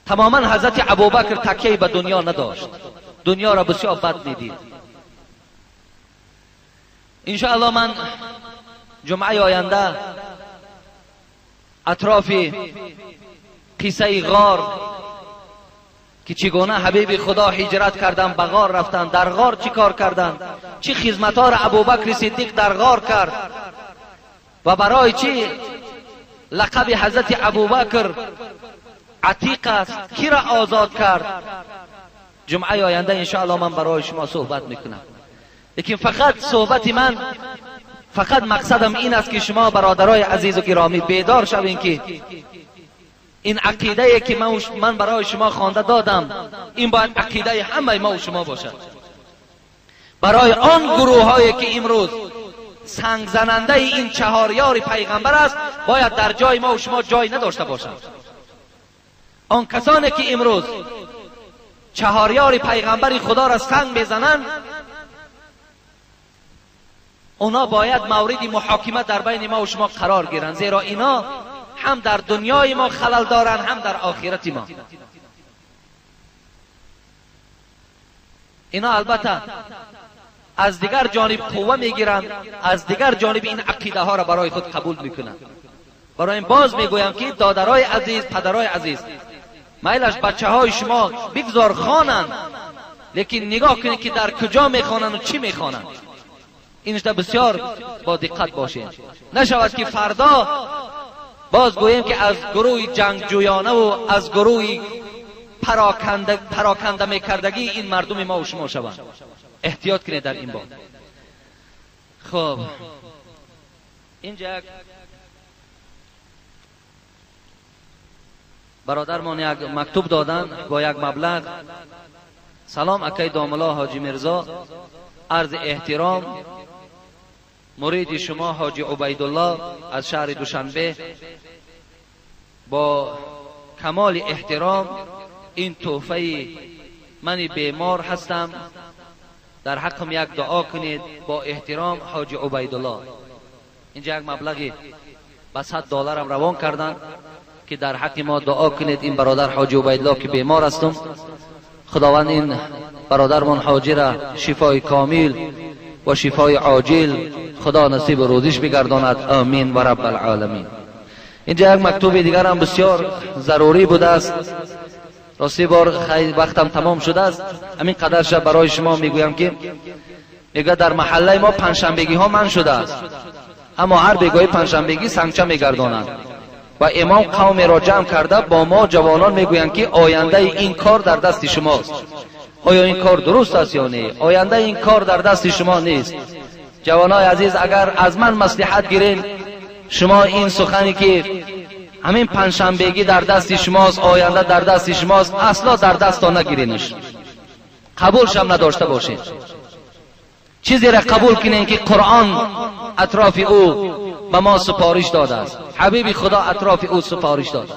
تماما حضرت ابوبکر تکیه به دنیا نداشت، دنیا را بسیار بد میدید. انشاءالله من جمعه آینده اطراف قصه غار، که چگونه حبیب خدا هجرت کردن، به غار رفتن، در غار چی کار کردن، چی خدمت‌ها را ابوبکر صدیق در غار کرد و برای چی لقب حضرت ابوبکر عتیق است، کی را آزاد کرد. جمعه آینده انشاءالله من برای شما صحبت میکنم. لیکن فقط صحبت من، فقط مقصدم این است که شما برادرای عزیز و گرامی بیدار شوین که این عقیده که من برای شما خوانده دادم، این باید عقیده همه ما و شما باشد. برای آن گروه هایی که امروز سنگ زننده این چهار یار پیغمبر است، باید در جای ما و شما جای نداشته باشند. آن کسانی که امروز چهار یار پیغمبر خدا را سنگ میزنند، اونا باید مورد محاکمه در بین ما و شما قرار گیرند، زیرا اینا هم در دنیای ما خلل دارند، هم در آخرت ما. اینا البته از دیگر جانب قوه میگیرند، از دیگر جانب این عقیده ها را برای خود قبول میکنند. برای این باز میگویم که دادرای عزیز، پدرای عزیز، میلش بچه های شما بگذار خوانند، لیکن نگاه کنید که در کجا میخوانند و چی میخوانند. اینش بسیار با دقت باشید. نشود که فردا باز گوییم که از گروه جنگجویانه و از گروه پراکنده میکردگی این مردم ما و شما شوند. احتیاط کنید در این باب. خب اینجا برادرمان یک مکتوب دادن با یک مبلغ. سلام اکی داملا حاجی میرزا، عرض احترام، مرید شما حاجی عبیدالله از شهر دوشنبه، با کمال احترام این تحفه من بیمار هستم، در حقم یک دعا کنید، با احترام حاجی عبیدالله. اینجا یک مبلغی به $100 هم روان کردن که در حق ما دعا کنید. این برادر حاجی عبیدالله که بیمار هستم، خداوند این برادرمان حاجی را شفای کامل و شفای عاجل خدا نصیب روزیش بگرداند، آمین و رب العالمین. اینجا یک مکتوب دیگر هم بسیار ضروری بوده است. راستی بار خیلی وقتم تمام شده است، همین قدر شب برای شما میگویم که میگه در محله ما پنجشنبگی ها من شده است، اما هر بگاهی پنجشنبگی سنگچه میگردانند و امام قوم را جمع کرده با ما جوانان میگویند که آینده این کار در دست شماست. آیا این کار درست است یا نه؟ آینده این کار در دست شما نیست. جوانای عزیز، اگر از من مصلحت گیرین، شما این سخنی که همین پنجشنبگی در دست شماست، آینده در دست شماست، اصلا در دست نگیرینش، قبولش هم نداشته باشین. چیزی را قبول کنین که قرآن اطراف او به ما سپارش داده است، حبیب خدا اطراف او سپارش داده.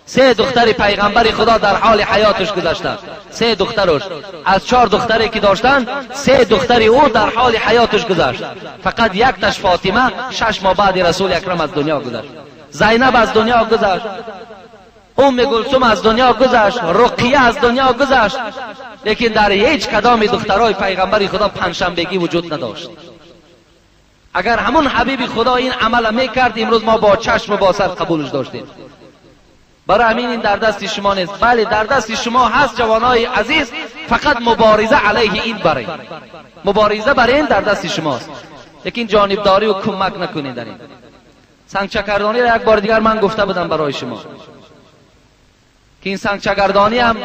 3 دختر پیغمبر خدا در حال حیاتش گذشتند، 3 دخترش از 4 دختری که داشتن، 3 دختر او در حال حیاتش گذشت. فقط یک تاش فاطمه 6 ماه بعد رسول اکرم از دنیا گذشت، زینب از دنیا گذشت، ام کلثوم از دنیا گذشت، رقیه از دنیا گذشت، لیکن در هیچ کدام دخترای پیغمبر خدا پنجشنبگی وجود نداشت. اگر همون حبیب خدا این عمل میکرد، امروز ما با چشم و با سر قبولش داشتیم. برای همین این در دست شما نیست. بله در دست شما هست جوانای عزیز، فقط مبارزه علیه این برای مبارزه برای این در دست شماست، لیکن جانبداری و کمک نکنید در این سنگچکردانی را. یک بار دیگر من گفته بودم برای شما که این سنگچکردانی هم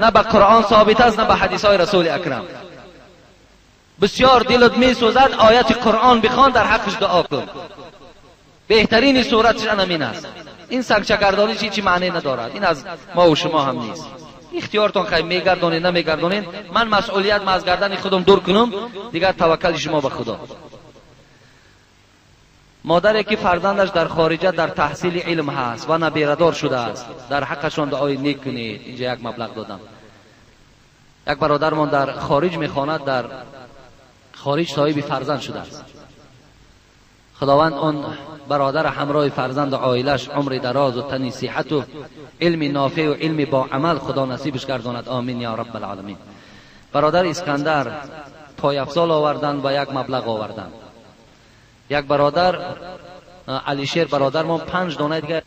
نه به قرآن ثابت است نه به حدیث های رسول اکرم. بسیار دلت می سوزد آیت قرآن بخوان، در حقش دعا کن، بهترین صورتش همین است. این سنگچکردانی چی معنی ندارد، این از ما و شما هم نیست. اختیارتان خیلی میگردانید نمیگردانید، من مسئولیت ما از گردن خودم دور کنم، دیگر توکل شما به خدا. مادری که فرزندش در خارجه در تحصیل علم هست و نبیردار شده است، در حقشان دعای نیک کنید. اینجا یک مبلغ دادم. یک برادرمان در خارج میخواند، در خارج صاحب فرزند شده است. خداوند آن برادر همراه فرزند و عائلش عمر دراز و تنی صحت و علم نافع و علم با عمل خدا نصیبش گرداند، آمین یا رب العالمین. برادر اسکندر پای افزال آوردن و یک مبلغ آوردن. یک برادر علیشیر برادرمان 5 دانه دیگه